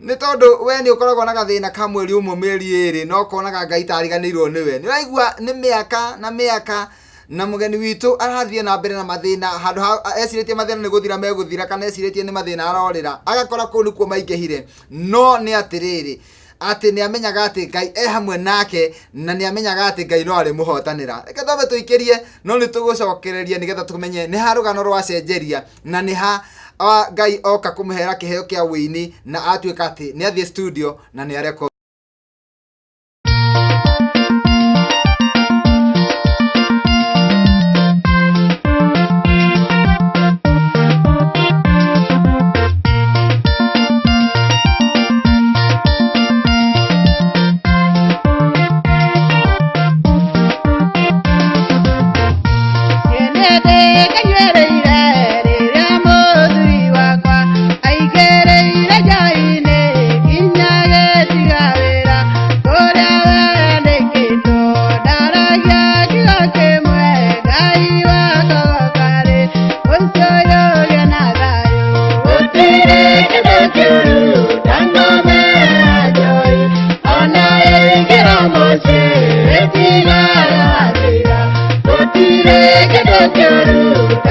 nĩ tondũ we nĩ ũkoragwo na gathĩna ka mweri ũmwe mĩeri ĩrĩ no ũkonaga Ngai tariganĩirwo nĩwe nĩ ũraigua nĩ mĩaka na mĩaka na mũgeni witũ arathiĩ na mbere na mathĩna handũ ha ecirĩtie mathĩna nĩ gũthira megũthira kana ecirĩtie nĩ mathĩna arorĩra agakora kũu nĩkuo maingĩhire no nĩ atĩrĩrĩ atĩ nĩ amenyaga atĩ Ngai e hamwe nake na nĩ amenyaga atĩ Ngai no arĩmũhotanĩra reke twambe tũikĩrie no nĩ tũgũcokereria nĩgetha tũmenye nĩ ha rũgano rwacenjeria na nĩ ha Ngai oka kũmũhera kĩheo kĩa wĩini na atuĩka atĩ nĩ athiĩ studio na nĩ arekondi.
Thank you.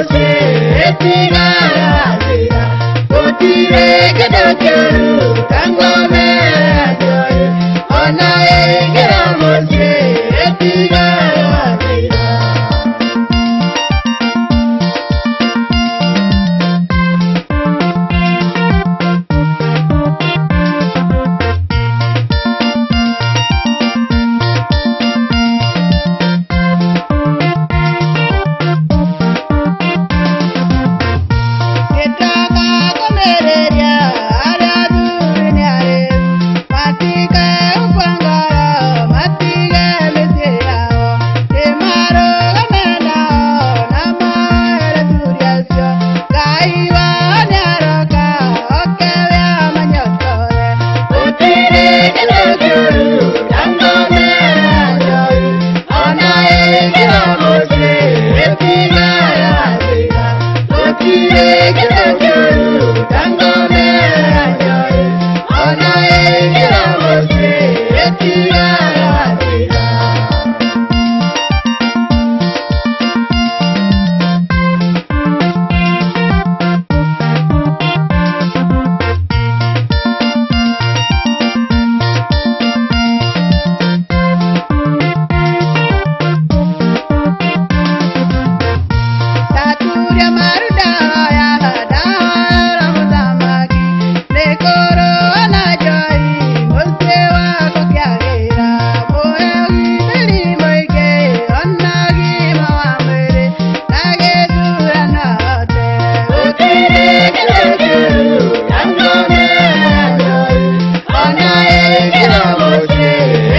mũciĩ ĩtigaga thĩna. Gũtirĩ kĩndũ kĩũru ta ngome ya njohi, ona ĩingĩra mũciĩ ĩtigaga thĩna. Gĩtoka kũmĩrĩria arĩa athuri nĩ arĩu, matige gũkua ngoro, matige mĩciĩ yao, kĩmarũgame nao na moere athuri acio. Ngai wao nĩaroka, oke we amanyotore. Gũtirĩ kĩndũ kĩũru ta ngome ya njohi, ona ĩngĩra mũciĩ ĩtigaga thĩna. Gũtirĩ kĩndũ kĩũru ta ngome ya njohi, ona ĩngĩra mũciĩ ĩtigaga thĩna. Taturia maru ndahoya, ndahoera mũthamaki, nĩkũrũa na njohi, mũciĩ wakwa kĩagĩra, mũhe ũgitĩri mũingĩ, ona ũgima wa mwĩrĩ, na gĩthurano ahote. Gũtirĩ kĩndũ kĩũru ta ngome ya njohi, ona ĩngĩra mũciĩ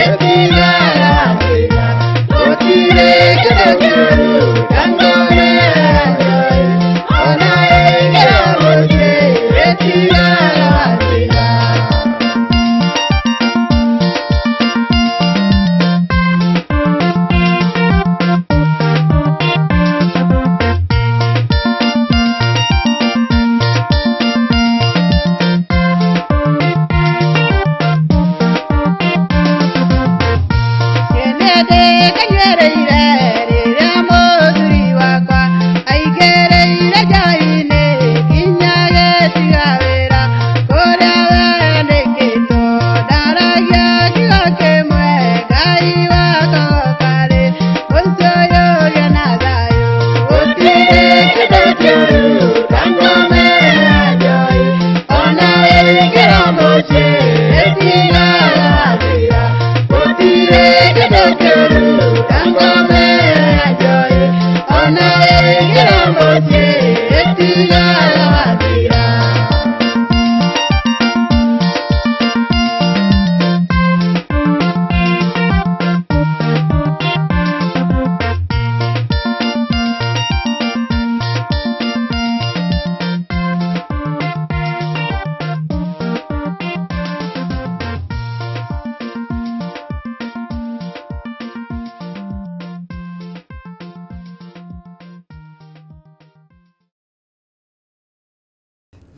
ĩtigaga thĩna. Gũtirĩ kĩndũ kĩũru ta ngome ya njohi, ona ĩngĩra mũciĩ ĩtigaga thĩna. Kanyuĩrĩire rĩrĩa mũthuri wakwa aingĩrĩire njohi-inĩ nginya gĩtiga wĩra kũrĩa wandĩkĩtwo ndaragia kiugo kĩmwe Ngai wakwa okarĩ mũciĩ ũyũ ũgĩe na thayũ. Gũtirĩ kĩndũ kĩũru ta ngome ya njohi, ona ĩngĩra mũciĩ ĩtigaga thĩna. Gũtirĩ kĩndũ kĩũru ta ngome ya njohi, ona ĩngĩra mũciĩ ĩtigaga thĩna.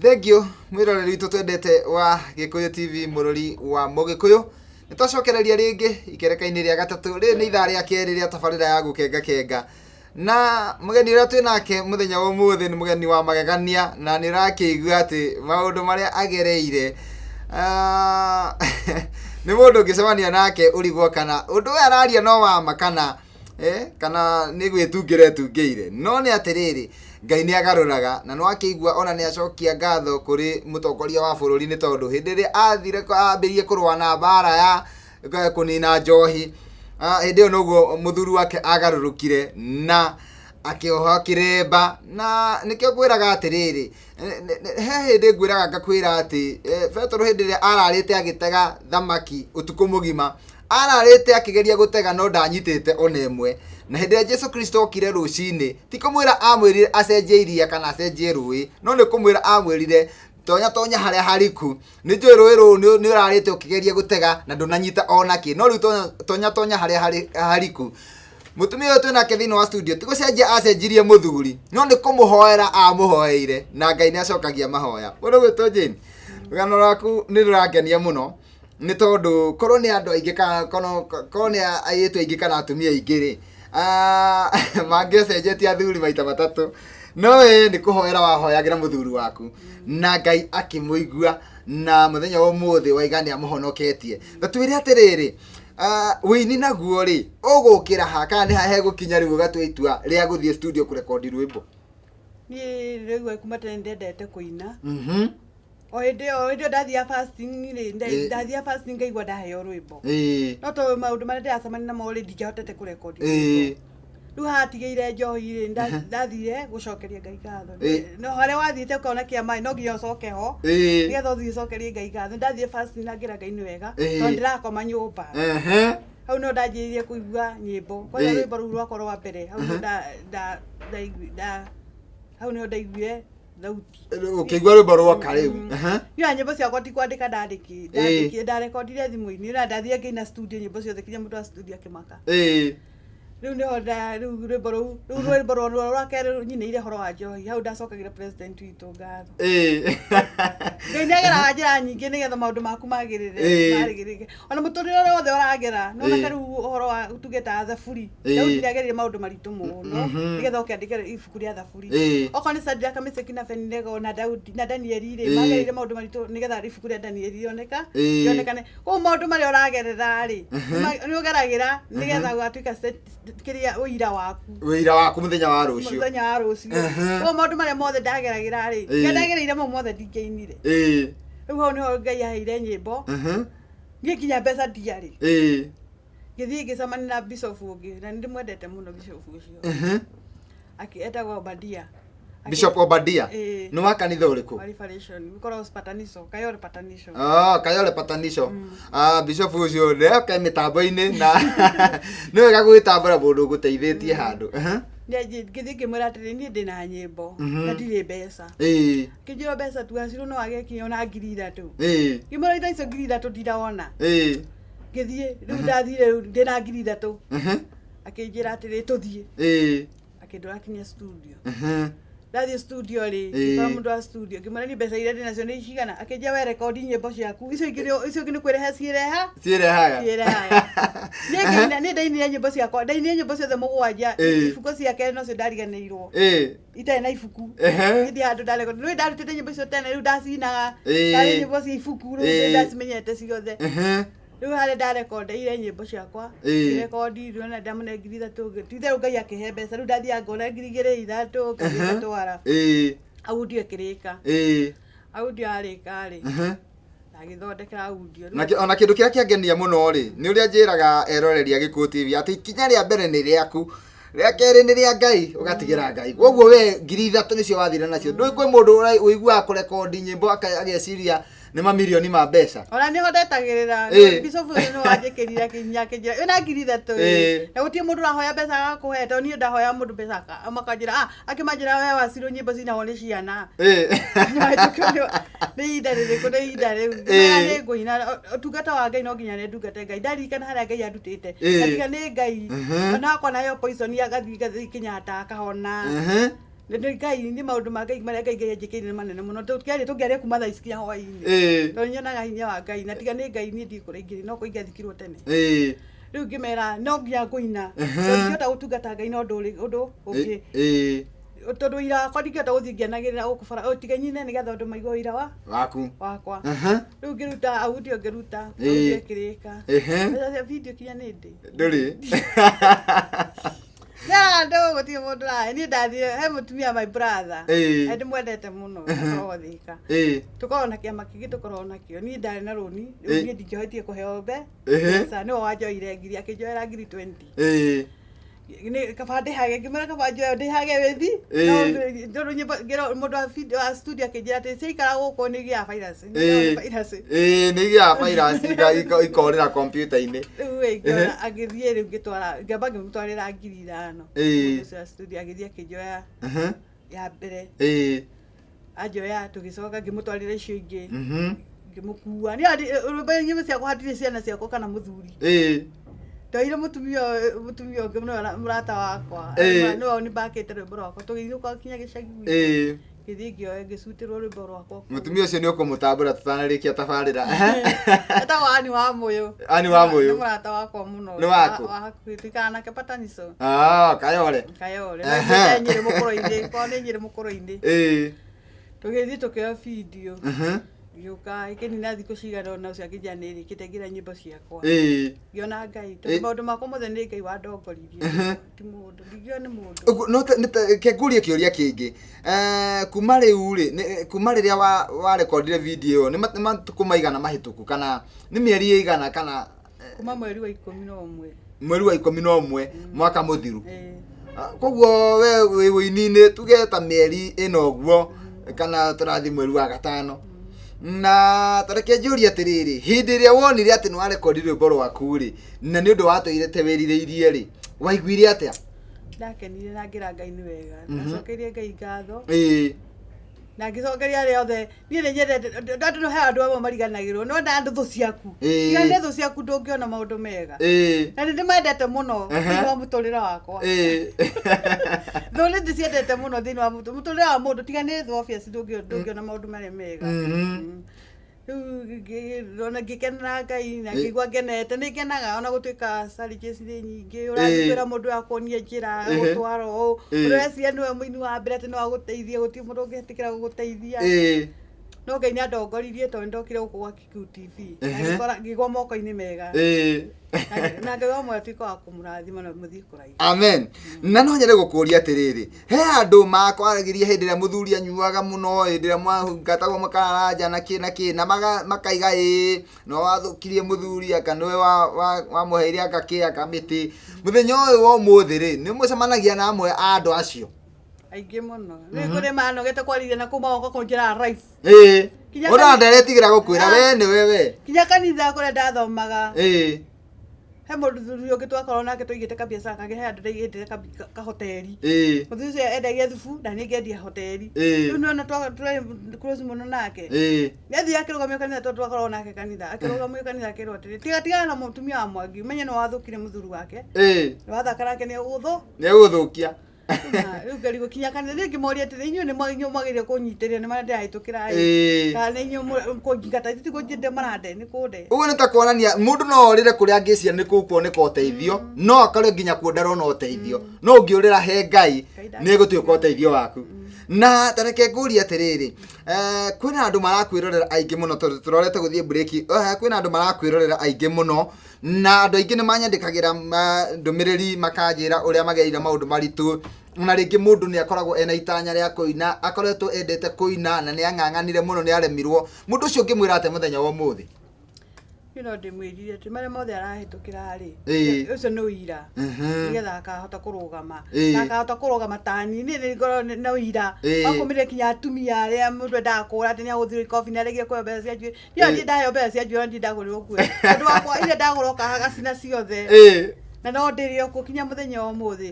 Thengiũ mwĩroreri witũ twendete wa Gĩkũyũ TV, mũrũri wa Mũgĩkũyũ. Nĩ twacokereria rĩngĩ ikereka-inĩ rĩa gatatũ. Rĩrĩ nĩ ithaa rĩa kerĩ rĩa tabarĩra ya gũkenga kenga, na mũgeni ũrĩa twĩ nake mũthenya wa ũmũthĩ nĩ mũgeni wa magegania, na nĩ ũrakĩigua atĩ maũndũ marĩa agereire, nĩ mũndũ ũngĩcemania nake ũrigwo kana ũndũ ũyũ araria no wama kana kana nĩ gwĩtungĩra etungĩire. No nĩ atĩrĩrĩ, Ngai nĩ agarũraga, na no akĩigua ona nĩ acokia ngatho kũrĩ mũtongoria wa bũrũri, nĩ tondũ hĩndĩ ĩrĩa athire ambĩrĩrie kũrũa na mbara ya kũnina njohi, hĩndĩ ĩyo noguo mũthuri wake agarũrũkire na akĩoha kĩremba. Na nĩkĩo ngwĩraga atĩrĩrĩ, he hĩndĩ ngwĩraga ngakwĩra atĩ Petero hĩndĩ ĩrĩa ararĩte agĩtega thamaki ũtukũ mũgima, ararĩte akĩgeria gũtega no ndanyitĩte ona ĩmwe. Na hĩndĩ ĩrĩa Jesu Kristo okire rũcinĩ, ti kũmwĩra amwĩrire acenjie iria kana acenjie rũĩ, no nĩ kũmwĩra amwĩrire tonya tonya harĩa hariku, nĩ njũĩ rũĩ rũu nĩ ũrarĩte ũkĩgeria gũtega na ndũnanyita ona kĩ, no rĩu tonya tonya tonya harĩa hariku. Mũtumia ũyũ twĩnake thĩinĩ wa studio ti gũcenjia acenjirie mũthuri, no nĩ kũmũhoera amũhoeire, na Ngai nĩ acokagia mahoya. Mũndũ gwĩtwo Jane, rũgano rwaku nĩ rũrangenia mũno, nĩ tondũ korwo nĩ andũ aingĩ kana korwo nĩ airĩtu aingĩ kana atumia aingĩ rĩ, Ah, mangĩacenjetie athuri maita matatũ, no we nĩ kũhoera wahoyagĩra mũthuri waku na Ngai akĩmũigua, na mũthenya wa ũmũthĩ waiga nĩ amũhonoketie. Ta twĩre atĩrĩrĩ, ah, wĩini naguo rĩ, ũgũkĩra ha kana nĩ ha hegũkinya rĩu ũgatua itua rĩa gũthiĩ studio kũrekondi rwĩmbo?
Niĩ rĩu kuma tene ndendete kũina. O hĩndĩ ĩyo ndathiaga fasting rĩ, ndathiaga fasting ngaigua ndaheo rwĩmbo. No tondũ maũndũ marĩa ndĩracemania namo rĩ, ndingĩahotete kũrekondi rwĩmbo. Rĩu hatigĩire njohi rĩ, ndathire gũcokeria Ngai ngatho. No harĩa wathiĩte ũkona kĩama no nginya ũcoke ho, nĩgetha ũthiĩ ũcokerie Ngai ngatho. Ndathiĩ fasting na ngĩra Ngai nĩ wega, tondũ ndĩrakoma nyũmba. Hau no ndanjĩrĩirie kũigua nyĩmbo kwanja. Rwĩmbo rũu rwakwa rwa mbere, hau nĩho hau nĩho ndaiguire thauti.
Ũkĩigua rwĩmbo rwoka rĩu.
Niĩ nyĩmbo ciakwa ti kwandĩka ndandĩki, ndandĩkire, ndarekondire thimũ-inĩ na ndathire ngĩina studio nyĩmbo ciothe kinya mũndũ wa studio akĩmaka. Rĩu nĩho rĩu rwĩmbo rũu, rĩu rwĩmbo rwa rwa kerĩ nyinĩire horo wa njohi, hau ndacokagĩra president witũ ngatho. Ngai nĩageraga njĩra nyingĩ nĩgetha maũndũ maku magĩrĩre, magĩrĩre ona mũtũrĩre ũrĩa wothe ũragera. Nĩwona ta rĩu ũhoro wa tuge ta Thaburi, Daudi nĩagereire maũndũ maritũ mũno nĩgetha oke andĩke ibuku rĩa Thaburi. Okorwo nĩ Shadraka, Meshaki na Abednego na Daudi na Danieli rĩ, magereire maũndũ maritũ nĩgetha ibuku rĩa Danieli rĩoneka, rĩonekane. Koguo maũndũ marĩa ũragerera rĩ, nĩ ũgeragĩra nĩgetha ũgatuĩka kĩrĩa ũira waku.
Wĩira waku mũthenya wa rũciũ.
Mũthenya wa rũciũ. Koguo maũndũ marĩa mothe ndageragĩra rĩ, ndagereire mau mothe, ndingĩinire. Rĩu hau nĩho Ngai aheire nyĩmbo. Niĩ nginya mbeca ndiarĩ. Ngĩthiĩ ngĩcemania na bishop ũngĩ na nĩ ndĩmwendete mũno bishop ũcio. Etagwo Obadia.
Bishop Obadia?
Ĩĩ.
Nĩ wa kanitha ũrĩkũ?
Wa Liberation. Ũkoragwo Patanisho, Kayole Patanisho.
Oh, Kayole Patanisho. Ah, bishop ũcio nĩoke mĩtambo-inĩ na nĩ wega gwĩtambũra mũndũ ũgũteithĩtie handũ.
Ngĩthiĩ ngĩmwĩra atĩrĩ, niĩ ndĩna nyĩmbo na ndirĩ mbeca. Kĩnjĩra mbeca tu acirwo no age kinya ona 3,000. Ngĩmwĩra ita icio 3,000 ndirona. Ngĩthiĩ rĩu, ndathire rĩu ndĩna 3,000. Akĩnjĩra atĩrĩ, tũthiĩ. Akĩndwara kinya studio. Ndathiĩ studio rĩ, ngĩkora mũndũ wa studio, ngĩmwĩra niĩ mbeca iria ndĩnacio nĩ cigana. Akĩnjĩra, we rekondi nyĩmbo ciaku, icio ingĩ icio ingĩ nĩ kwĩrehe ciĩreha.
Ciĩrehaga.
Ciĩrehaga. Niĩ ngĩina, niĩ ndainire nyĩmbo ciakwa, ndainire nyĩmbo ciothe mũgwanja. Ibuku ciake nocio ndariganĩirwo, itarĩ na ibuku. Niĩ handũ ndarekondi rĩu, ndarutĩte nyĩmbo icio tene, rĩu ndacinaga tarĩ nyĩmbo cia ibuku rĩu. Ndacimenyete ciothe. Rĩu harĩa ndarekondeire nyĩmbo ciakwa, ngĩrekondi rĩu na ndamũne 3,000. Ti itherũ Ngai akĩhe mbeca. Rĩu ndathiaga ngona 2,000, 3,000, ngathiĩ ngatwara audio ĩkĩrĩka. Audio yarĩka rĩ, agĩthondekera audio.
Na ona kĩndũ kĩrĩa kĩangenia mũno rĩ, nĩ ũrĩa njĩraga eroreri a Gĩkũyũ TV atĩ ikinya rĩa mbere nĩ rĩaku, rĩa kerĩ nĩ rĩa Ngai, ũgatigĩra Ngai. Koguo we 3,000 nĩcio wathire nacio. Ndũĩ kwĩ mũndũ ũiguaga kũrekondi nyĩmbo ageciria nĩ mamirioni ma mbeca.
Ona nĩho ndetagĩrĩra. Bishop ũcio nĩ wanjĩkĩrire kinya akĩnjĩra wĩna 3,000 ĩ, na gũtirĩ mũndũ ũrahoya mbeca agakũhe, tondũ niĩ ndahoya mũndũ mbeca makanjĩra, ah, akĩmanjĩra we wacirwo nyĩmbo cinagwo nĩ ciana. Nĩ ihinda rĩrĩkũ? Nĩ ihinda rĩu. Nĩ ngũina ũtungata wa Ngai, no nginya nĩ ndungate Ngai. Ndaririkana harĩa Ngai andutĩte. Na tiga nĩ Ngai, ona wakwa nayo poison agathiĩ ngathiĩ Kenyatta akahona. Nĩ Ngai, nĩ maũndũ ma Ngai marĩa Ngai anjĩkĩire nĩ manene mũno. Tũngĩaria, tũngĩaria kuma thaa ici nginya hwaĩ-inĩ, tondũ nyonaga hinya wa Ngai, na tiga nĩ Ngai niĩ ndikũrĩa ingĩrĩ no kũingĩathikirwo tene. Rĩu ngĩmera no nginya ngũina, tondũ ndingĩhota gũtungata Ngai na ũndũ ũndũ ũngĩ, tondũ wĩira wakwa ndingĩhota gũthiĩ ngĩanagĩrĩra gũkũ bara, o tiga nyine nĩgetha andũ maigue ũira wa
waku.
Wakwa. Rĩu ngĩruta audio, ngĩruta audio ĩkĩrĩka. Mbeca cia video kinya nĩ ndĩ.
Ndũrĩ.
Andũ gũtirĩ mũndũ rahe. Niĩ ndathire he mũtumia, my brother, na ndĩmwendete mũno, akoragwo Thika. Tũkoragwo na kĩama kĩngĩ tũkoragwo nakĩo. Niĩ ndarĩ na rũni rĩu. Niĩ ndingĩhotire kũheo mbeca, nĩwe wanjoire ngiri, akĩnjoera ngiri 20. Nĩ kaba ndĩhage, ngĩmwĩra kaba njoe ndĩhage wĩthi. Tondũ nyĩmbo ngĩra mũndũ wa video wa studio akĩnjĩra atĩ ciaikara gũkũ nĩ igĩaga virus. Nĩ virus.
Ĩĩ, nĩ igĩaga virus ikorĩra kompiuta-inĩ.
Rĩu ĩ, ngĩona agĩthiĩ, rĩu ngĩtwara, ngĩamba ngĩmũtwarĩra 5,000. Mũndũ ũcio wa studio agĩthiĩ akĩnjoya ya mbere. Anjoya, tũgĩcoka ngĩmũtwarĩra icio ingĩ. Ngĩmũkua nĩ rwĩmbo nyĩmbo ciakwa, hatirĩ ciana ciakwa kana mũthuri. Ndoire mũtumia ũngĩ, nĩwe mũrata wakwa, nĩwe nĩmbakĩte rwĩmbo rwakwa, tũgĩinũka kinya gĩcagi gwitũ. Ngĩthiĩ ngĩoya ngĩcutĩrwo rwĩmbo rwakwa kũu.
Mũtumia ũcio nĩ ũkũmũtambũra tũtanarĩkia tabarĩra.
Etagwo Ani wa Mũyũ.
Ani wa Mũyũ.
Nĩ mũrata wakwa mũno.
Nĩ waku?
Wa hakuhĩ, tuikaraga nake patanico.
Ah, Kayore.
Kayore.
Ehe.
Na Nyĩrĩ mũkũrũ-inĩ, korwo nĩ Nyĩrĩ mũkũrũ-inĩ.
Ĩĩ.
Tũgĩthiĩ tũkĩoya video. Ngĩũka ĩkĩnina thikũ cigana ũna ũcio akĩnjĩra nĩ ĩrĩkĩte ngĩra nyĩmbo ciakwa. Ngĩona Ngai, tondũ maũndũ makwa mothe nĩ Ngai wandongoririe. Ti mũndũ, ndingiona nĩ mũndũ.
Ũguo, no ke ngũrie kĩũria kĩngĩ. Kuma rĩu rĩ, kuma rĩrĩa warekondire video ĩyo, nĩ matukũ maigana mahĩtũku kana nĩ mĩeri ĩigana kana
Kuma mweri wa 11.
Mweri wa 11 mwaka mũthiru. Koguo we wĩ wũini-inĩ tuge ta mĩeri ĩna ũguo kana tũrathiĩ mweri wa 5. Na tareke njũrie atĩrĩrĩ, hĩndĩ ĩrĩa wonire atĩ nĩ warekondi rwĩmbo rwaku rĩ, na nĩ ũndũ watũire wĩrirĩirie rĩ, waiguire atĩa?
Ndakenire na ngĩra Ngai nĩ wega. Ndacokeirie Ngai ngatho. Na ngĩcokeria arĩa othe, niĩ nĩ nyendete, andũ no he andũ amwe mariganagĩrwo, no nda andũ thũ ciaku. Tiga nĩ thũ ciaku ndũngĩona maũndũ mega. Na nĩ ndĩmendete mũno thĩinĩ wa mũtũrĩre wakwa. Thũ nĩ ndĩciendete mũno thĩinĩ wa mũtũrĩre wa mũndũ, tiga nĩ thũ obvious ndũngĩona maũndũ marĩa mega. Rĩu ona ngĩkenera Ngai na ngĩigua ngenete, nĩ ngenaga ona gũtuĩka challenges nĩ nyingĩ, ũrathiĩ kwĩra mũndũ akuonie njĩra, agũtwara ũũ, ũreciria nĩwe mũini wa mbere atĩ no agũteithie, gũtirĩ mũndũ ũngĩtĩkĩra gũgũteithia. No Ngai nĩ andongoririe tondũ nĩndokire gũkũ gwa Kikuyu TV. Na ngĩgwa moko-inĩ mega. Na Ngai wa muoyo atuĩke wa kũmũrathima na mũthiĩ kũraihu.
Amen. Na no nyende gũkũria atĩrĩrĩ, he andũ makwaragĩria hĩndĩ ĩrĩa mũthuri anyuaga mũno, hĩndĩ ĩrĩa mwahungatagwo mũkararanja na kĩ na kĩ, na makaiga ĩĩ no wathũkirie mũthuri anga nĩwe wamũheire anga kĩ anga mĩtĩ. Mũthenya ũyũ wa ũmũthĩ rĩ, nĩ mũcemanagia na amwe a andũ acio?
Aingĩ mũno. Nĩ kũrĩ manogete kwarĩria na kũu magoka kũnjĩra life.
Ũrona nderetigĩra gũkwĩra we nĩwe we.
Kinya kanitha kũrĩa ndathomaga. He mũthuri ũngĩ twakorwo nake tũigĩte kabiacara kangĩ, he andũ ndaigĩte kahoteri. Mũthuri ũcio endagia thubu na niĩ ngendia hoteri. Rĩu nĩwona tũrarĩ close mũno nake. Nĩathiĩ akĩrũgamio kanitha tondũ twakorwo nake kanitha. Akĩrũgamio kanitha akĩrwo atĩrĩ, tiga tigana na mũtumia wa Mwangi, ũmenye nĩ wathũkire mũthuri wake. Nĩ wathaka nake nĩ
Nĩ egũthũkia.
Rĩu ngarigwo kinya kanitha niĩ ngĩmoria atĩrĩ, inyuĩ nĩ mwagĩrĩire kũnyitĩrĩra, nĩ marĩa ndĩrahĩtũkĩra ĩ. Kana nĩ inyuĩ kũnjingata, ti kũnjinde marande, nĩ kũnde.
Ũguo nĩ ta kuonania mũndũ no orĩre kũrĩa angĩciria nĩ kũu kuoneka ũteithio, no akorwo nginya kuo ndarona ũteithio. No ũngĩũrĩra he Ngai, nĩ egũtuĩka ũteithio waku. Na tareke ngũrie atĩrĩrĩ, kwĩna andũ marakwĩrorera aingĩ mũno, tondũ tũrorete gũthiĩ break, kwĩna andũ marakwĩrorera aingĩ mũno, na andũ aingĩ nĩ manyandĩkagĩra ndũmĩrĩri makanjĩra ũrĩa magereire maũndũ maritũ. Na rĩngĩ mũndũ nĩ akoragwo ena itanya rĩa kũina, akoretwo endete kũina na nĩ ang'ang'anire mũno nĩ aremirwo. Mũndũ ũcio ũngĩmwĩra atĩa mũthenya wa ũmũthĩ?
Niĩ no ndĩmwĩrire atĩ marĩa mothe arahĩtũkĩra rĩ, ũcio nĩ ũira. Nĩgetha akahota kũrũgama. Na akahota kũrũgama ta niĩ, niĩ nĩ ngoragwo na ũira. Wakũmĩrĩria kinya atumia arĩa mũndũ endaga kũgũra atĩ nĩ agũthirwo ikobi, nĩ aregire kũheo mbeca cia njuĩrĩ. Niĩ ndirĩ ndaheo mbeca cia njuĩrĩ, ndirĩ ndagũrĩrwo nguo. Tondũ wakwa iria ndagũra ũkahaga cina ciothe. Na no ndĩrĩo kuo kinya mũthenya wa ũmũthĩ.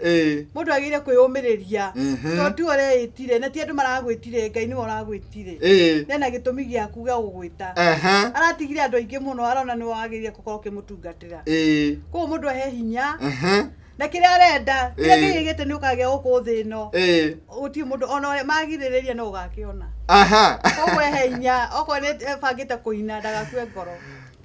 Mũndũ agĩrĩire kwĩyũmĩrĩria. Tondũ tiwe ũreĩtire, na ti andũ maragwĩtire, Ngai nĩwe ũragwĩtire. Ena gĩtũmi gĩaku gĩa gũgwĩta. Aratigire andũ aingĩ mũno, arona nĩwe wagĩrĩire gũkorwo ũkĩmũtungatĩra. Koguo mũndũ ahe hinya. Na kĩrĩa arenda, kĩrĩa Ngai aigĩte nĩ ũkagĩa gũkũ thĩ ĩno. Gũtirĩ mũndũ ona ũrĩa magirĩrĩria no ũgakĩona. Koguo ehe hinya, okorwo nĩ ebangĩte kũina ndagakue ngoro.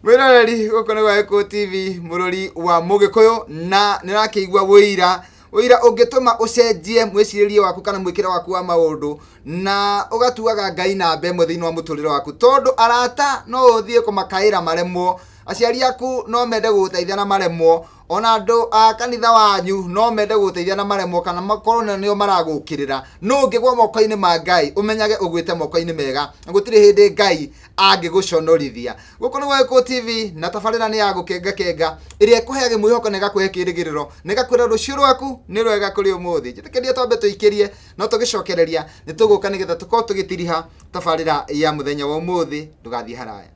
Mwĩroreri gũkũ nĩ gwa Gĩkũyũ TV, mũrori wa Mũgĩkũyũ, na nĩ ũrakĩigua ũira ũira ũngĩtũma ũcenjie mwĩcirĩrie waku kana mwĩkĩre waku wa maũndũ, na ũgatuaga Ngai namba ĩmwe thĩinĩ wa mũtũrĩre waku, tondũ arata no ũthiĩ kũmakaĩra maremwo, aciari aku no mende gũgũteithia na maremwo, ona andũ a kanitha wanyu no mende gũgũteithia na maremwo, kana makorwo na nĩo maragũkĩrĩra. No ũngĩgwa moko-inĩ ma Ngai, ũmenyage ũgwĩte moko-inĩ mega, na gũtirĩ hĩndĩ Ngai angĩgũconorithia. Gũkũ nĩ gwa Gĩkũyũ TV, na tabarĩra nĩ ya gũkengakenga ĩrĩa ĩkũheaga mwĩhoko na ĩgakũhe kĩĩrĩgĩrĩro na ĩgakwĩra rũciũ rwaku nĩ rwega kũrĩ ũmũthĩ. Njĩtĩkĩria twambe tũikĩrie, no tũgĩcokereria nĩ tũgũka nĩgetha tũkorwo tũgĩtiriha tabarĩra ya mũthenya wa ũmũthĩ. Ndũgathiĩ haraya.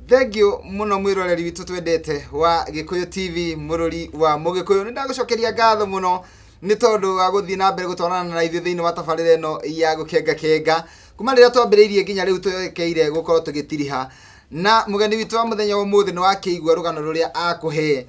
Thengiũ mũno mwĩroreri witũ twendete wa Gĩkũyũ TV, mũrũri wa Mũgĩkũyũ. Nĩ ndagũcokeria ngatho mũno nĩ tondũ wa gũthiĩ na mbere gũtwarana na ithuĩ thĩinĩ wa tabarĩra ĩno ya gũkenga kenga kuma rĩrĩa twambĩrĩirie nginya rĩu twerekeire gũkorwo tũgĩtiriha. Na mũgeni witũ wa mũthenya wa ũmũthĩ nĩ wakĩigua rũgano rũrĩa akũhe,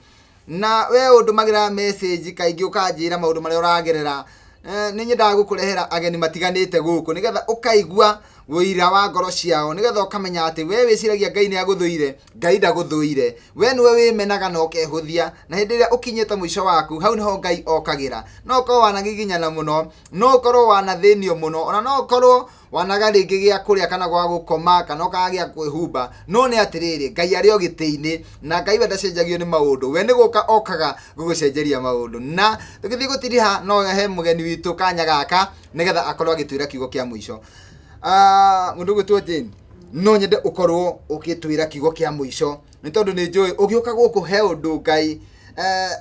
na we ũndũmagĩra message kaingĩ ũkanjĩra maũndũ marĩa ũragerera. Nĩ nyendaga gũkũrehera ageni matiganĩte gũkũ nĩgetha ũkaigua ũira wa ngoro ciao, nĩgetha ũkamenya atĩ we wĩciragia Ngai nĩ agũthũire, Ngai ndagũthũire. We nĩwe wĩmenaga na ũkehũthia, na hĩndĩ ĩrĩa ũkinyĩte mũico waku, hau nĩho Ngai okagĩra. No ũkorwo wanagiginyana mũno, no ũkorwo wanathĩnio mũno, ona no ũkorwo wanaga rĩngĩ gĩa kũrĩa kana gwa gũkoma kana ũkaga gĩa kwĩhumba, no nĩ atĩrĩrĩ, Ngai arĩ o gĩtĩ-inĩ, na Ngai we ndacenjagio nĩ maũndũ. We nĩ gũka okaga gũgũcenjeria maũndũ. Na tũgĩthiĩ gũtiriha, no he mũgeni witũ kanya gaka nĩgetha akorwo agĩtwĩra kiugo kĩa mũico. Mũndũ ũgwĩtwo Jane, no nyende ũkorwo ũgĩtwĩra kiugo kĩa mũico, nĩ tondũ nĩ njũĩ ũgĩũka gũkũ he ũndũ Ngai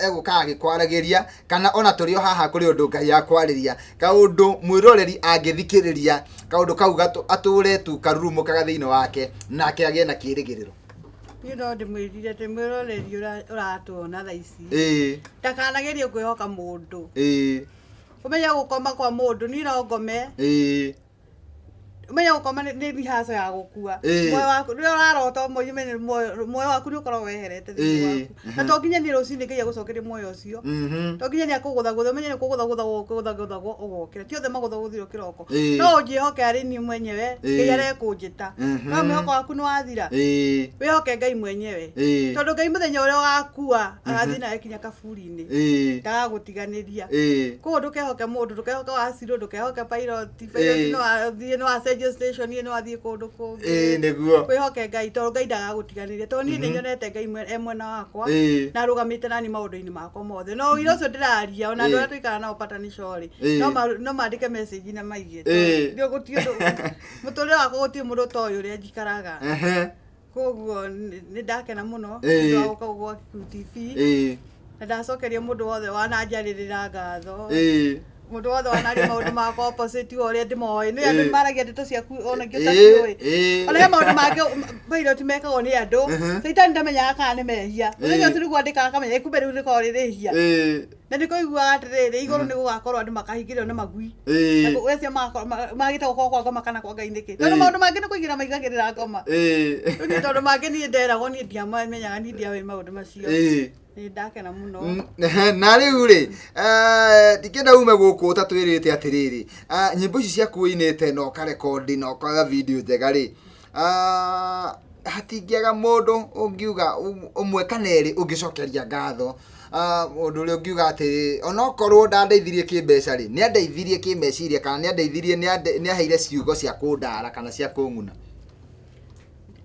egũka agĩkwaragĩria, kana ona tũrĩ o haha kũrĩ ũndũ Ngai akwarĩria, kaũndũ mwĩroreri angĩthikĩrĩria kaũndũ kau atũre tu karurumũkaga thĩinĩ wake, nake agĩe na kĩĩrĩgĩrĩro.
Niĩ no ndĩmwĩrire atĩ mwĩroreri ũratuona thaa ici ndakanagerie kwĩhoka mũndũ. Ũmenye gũkoma kwa mũndũ, niĩ no ngome. Ũmenye gũkoma nĩ rehearsal ya gũkua. Muoyo waku rĩrĩa ũrarota ũmwe, ũmenye muoyo waku nĩ ũkoragwo weherete thĩinĩ waku. Na to nginya niĩ rũcinĩ Ngai agũcokerie muoyo ũcio. To nginya nĩ akũgũthagũtha, ũmenye nĩ kũgũthagũthagwo ũkũgũthagũthagwo ũgokĩra. Ti othe magũthagũthirwo kĩroko. No ũnjĩhoke arĩ niĩ mwenyewe, Ngai arekũnjĩta. No mwĩhoko waku nĩ wathira. Wĩhoke Ngai mwenyewe. Tondũ Ngai mũthenya ũrĩa ũgakua, agathiĩ nawe kinya kaburi-inĩ. Ndagagũtiganĩria. Koguo ndũkehoke mũndũ, ndũkehoke wacirũ, ndũkehoke pilot. Pilot no athiĩ, no acenjie station, no athiĩ kũndũ kũngĩ.
Nĩguo.
Wĩhoke Ngai tondũ Ngai ndagagũtiganĩria. Tondũ niĩ nĩ nyonete Ngai e mwena wakwa na arũgamĩte nani maũndũ-inĩ makwa mothe. No ũira ũcio ndĩraria ona andũ arĩa tũikaraga nao patanisho rĩ, no mandĩke message na maige. Tondũ gũtirĩ ũndũ, mũtũrĩre wakwa gũtirĩ mũndũ ũtoĩ ũrĩa njikaraga. Koguo nĩ ndakena mũno nĩ ũndũ wa gũka gwa Gĩkũyũ TV. Na ndacokeria mũndũ wothe wananjarĩrĩra ngatho. Mũndũ wothe wanaria maũndũ makwa opposite wa ũrĩa ndĩmoĩ. Nĩ andũ maragia ndeto ciaku ona ingĩ ũtaciũĩ. Ona he maũndũ mangĩ pilot mekagwo nĩ andũ. Caitani ndamenyaga kana nĩ mehia. Mũthenya ũcio nĩguo andĩkaga akamenya kumbe rĩu rĩkoragwo rĩ rĩhia. Na nĩ kũiguaga atĩrĩrĩ, igũrũ nĩ gũgakorwo andũ makahingĩrio na magui. Na acio magĩte gũkorwo kwa ngoma kana kwa Ngai nĩkĩ? Tondũ maũndũ mangĩ nĩ kũigĩra maigagĩrĩra ngoma. Rĩu niĩ tondũ mangĩ niĩ nderagwo niĩ ndiamenyaga, niĩ ndiaũĩ maũndũ macio. Nĩ ndakena mũno.
Na rĩu rĩ, ndingĩenda ume gũkũ ũtatwĩrĩte atĩrĩrĩ, nyĩmbo ici ciaku ũinĩte na ũkarekondi na ũkoya video njega rĩ, hatingĩaga mũndũ ũngiuga ũmwe kana erĩ ũngĩcokeria ngatho. Mũndũ ũrĩa ũngiuga atĩ onokorwo ndandeithirie kĩmbeca rĩ, nĩ andeithirie kĩmeciria, kana nĩ andeithirie, nĩ aheire ciugo cia kũndara kana cia kũng'una.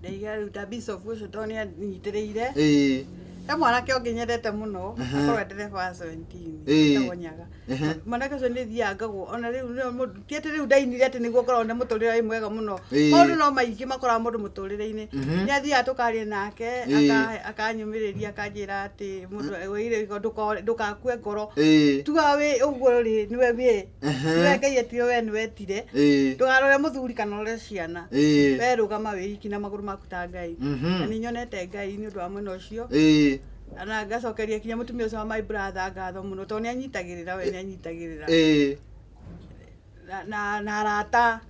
Ndaiga rĩu ta Bishop ũcio tondũ nĩ anyitĩrĩire. He mwanake ũngĩ nyendete mũno, akoragwo e ndereba wa 17, etagwo Nyaga. Mwanake ũcio nĩ thiaga ngagwo, ona rĩu nĩ mũndũ, ti atĩ rĩu ndainire atĩ nĩguo ngoragwo na mũtũrĩre wĩ mwega mũno. Maũndũ no maingĩ makoraga mũndũ mũtũrĩre-inĩ. Nĩ athiaga tũkaria nake, akanyũmĩrĩria, akanjĩra atĩ mũndũ wĩire ndũgakue ngoro. Tugaga wĩ ũguo rĩ, nĩwe wĩ. Nĩwe Ngai etire, we nĩwe etire. Ndũkarore mũthuri kana ũrore ciana. We rũgama wĩ iki na magũrũ maku ta Ngai. Na nĩ nyonete Ngai nĩ ũndũ wa mwena ũcio. Na ngacokeria kinya mũtumia ũcio wa my brother ngatho mũno tondũ nĩ anyitagĩrĩra, we nĩ anyitagĩrĩra. Na arata.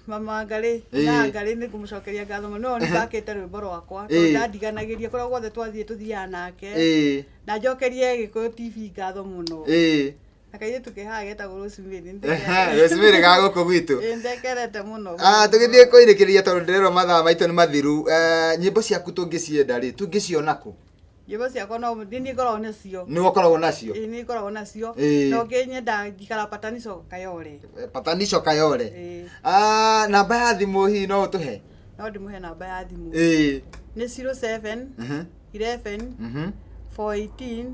Mama Ngarĩ, na Ngarĩ nĩ ngũmũcokeria ngatho mũno. No nĩ ndakĩte rwĩmbo rwakwa tondũ ndandiganagĩria kũrĩa guothe twathiĩ tũthiaga nake. Na njokerie Gĩkũyũ TV ngatho mũno. Na kairĩtu ke haha getagwo Rosemary.
Rosemary ga gũkũ gwitũ.
Ndekerete mũno.
Tũgĩthiĩ kũirĩkĩrĩria tondũ ndĩrerwo mathaa maitũ nĩ mathiru. Nyĩmbo ciaku tũngĩcienda rĩ, tũngĩciona kũ?
Nyĩmbo ciakwa no nĩ niĩ ngoragwo nacio.
Nĩwe ũkoragwo nacio?
Ĩĩ, nĩ ngoragwo nacio. Na ũngĩnyenda njikara Patanisho Kayole.
Patanisho Kayole. Namba ya thimũ hihi no ũtũhe?
No ndĩmũhe namba ya thimũ. Nĩ 07 11 418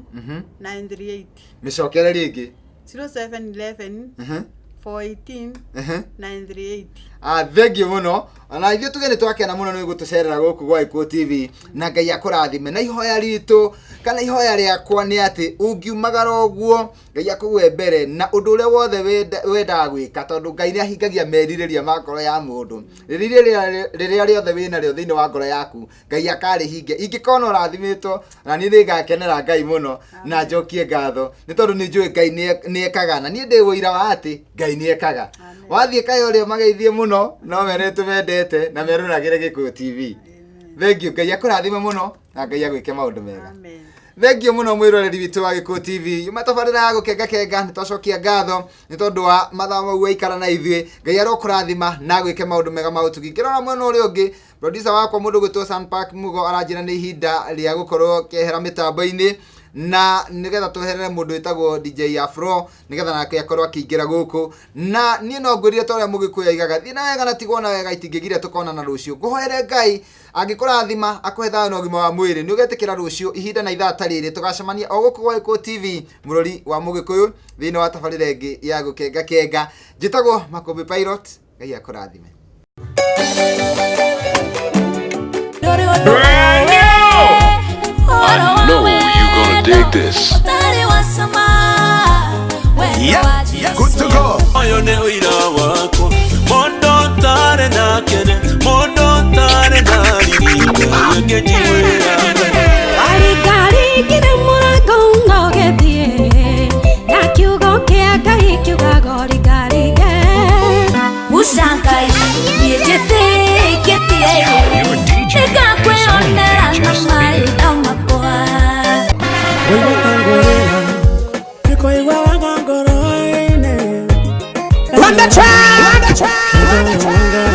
938.
Mĩcokere rĩngĩ.
07 11 418 938.
Ah, thengiũ mũno. Ona ithuĩ tuge nĩ twakena mũno nĩ gũtũcerera gũkũ gwa Gĩkũyũ TV, na Ngai akũrathime. Na ihoya ritũ kana ihoya rĩakwa nĩ atĩ ũngiumagara ũguo, Ngai akũgwe mbere na ũndũ ũrĩa wothe wendaga gwĩka, tondũ Ngai nĩ ahingagia merirĩria ma ngoro ya mũndũ. Rĩrĩa rĩrĩa rĩothe wĩnarĩo thĩinĩ wa ngoro yaku, Ngai akarĩhingia. Ingĩkorwo ũrathimĩtwo, na niĩ nĩngakenera Ngai mũno na njokie ngatho, nĩ tondũ nĩ njũĩ Ngai nĩ ekaga, na niĩ ndĩ ũira wa atĩ Ngai nĩ ekaga. Wathiĩ kaĩ ũrĩa mageithie mũno, no mere tũmendete na meroragĩre Gĩkũyũ TV. Thengiũ, Ngai akũrathime mũno na Ngai agwĩke maũndũ mega. Thengiũ mũno mwĩroreri witũ wa Gĩkũyũ TV. Yuma tabarĩra ya gũkenga kenga, nĩ twacokia ngatho nĩ tondũ wa mathaa mau waikara na ithuĩ. Ngai arokũrathima na agwĩke maũndũ mega ma ũtugi. Ngĩrora mwena ũrĩa ũngĩ, producer wakwa mũndũ gwĩtwo San Park Mugo aranjĩra nĩ ihinda rĩa gũkorwo kehera mĩtambo-inĩ, na nĩgetha tweherere mũndũ wĩtagwo DJ Afro, nĩgetha nake akorwo akĩingĩra gũkũ. Na niĩ no ngwĩrire ta ũrĩa Mũgĩkũyũ aigaga, thiĩ na wega na tigwo na wega, itingĩgiria tũkonana rũciũ. Ngũhoere Ngai angĩkũrathima akũhe thayũ na ũgima wa mwĩrĩ, nĩ ũgetĩkĩra rũciũ ihinda na ithaa ta rĩrĩ tũgacemania o gũkũ gwa Gĩkũyũ TV, mũrori wa Mũgĩkũyũ, thĩinĩ wa tabarĩra ĩngĩ ya gũkenga kenga. Njĩtagwo Makũmbĩ Pilot, Ngai akũrathime.
Brand new!
I know you're gonna dig this.
Yep, good to go. Oyo nĩ ũira wakwa, mũndũ ũtarĩ na kĩrĩ, mũndũ ũtarĩ na riri, ngĩnjiguĩra.
Waringaringire mũrango no gĩthiĩ, na kiugo kĩa Ngai kiugaga ũringaringe.
Ushangai niĩnjĩtĩkĩtie.
Your DJ is
Nĩngakwĩonera
only
na
just
maitho makwa.
Nĩkũigua wega ngoro-inĩ.
Run the track!
Run the track!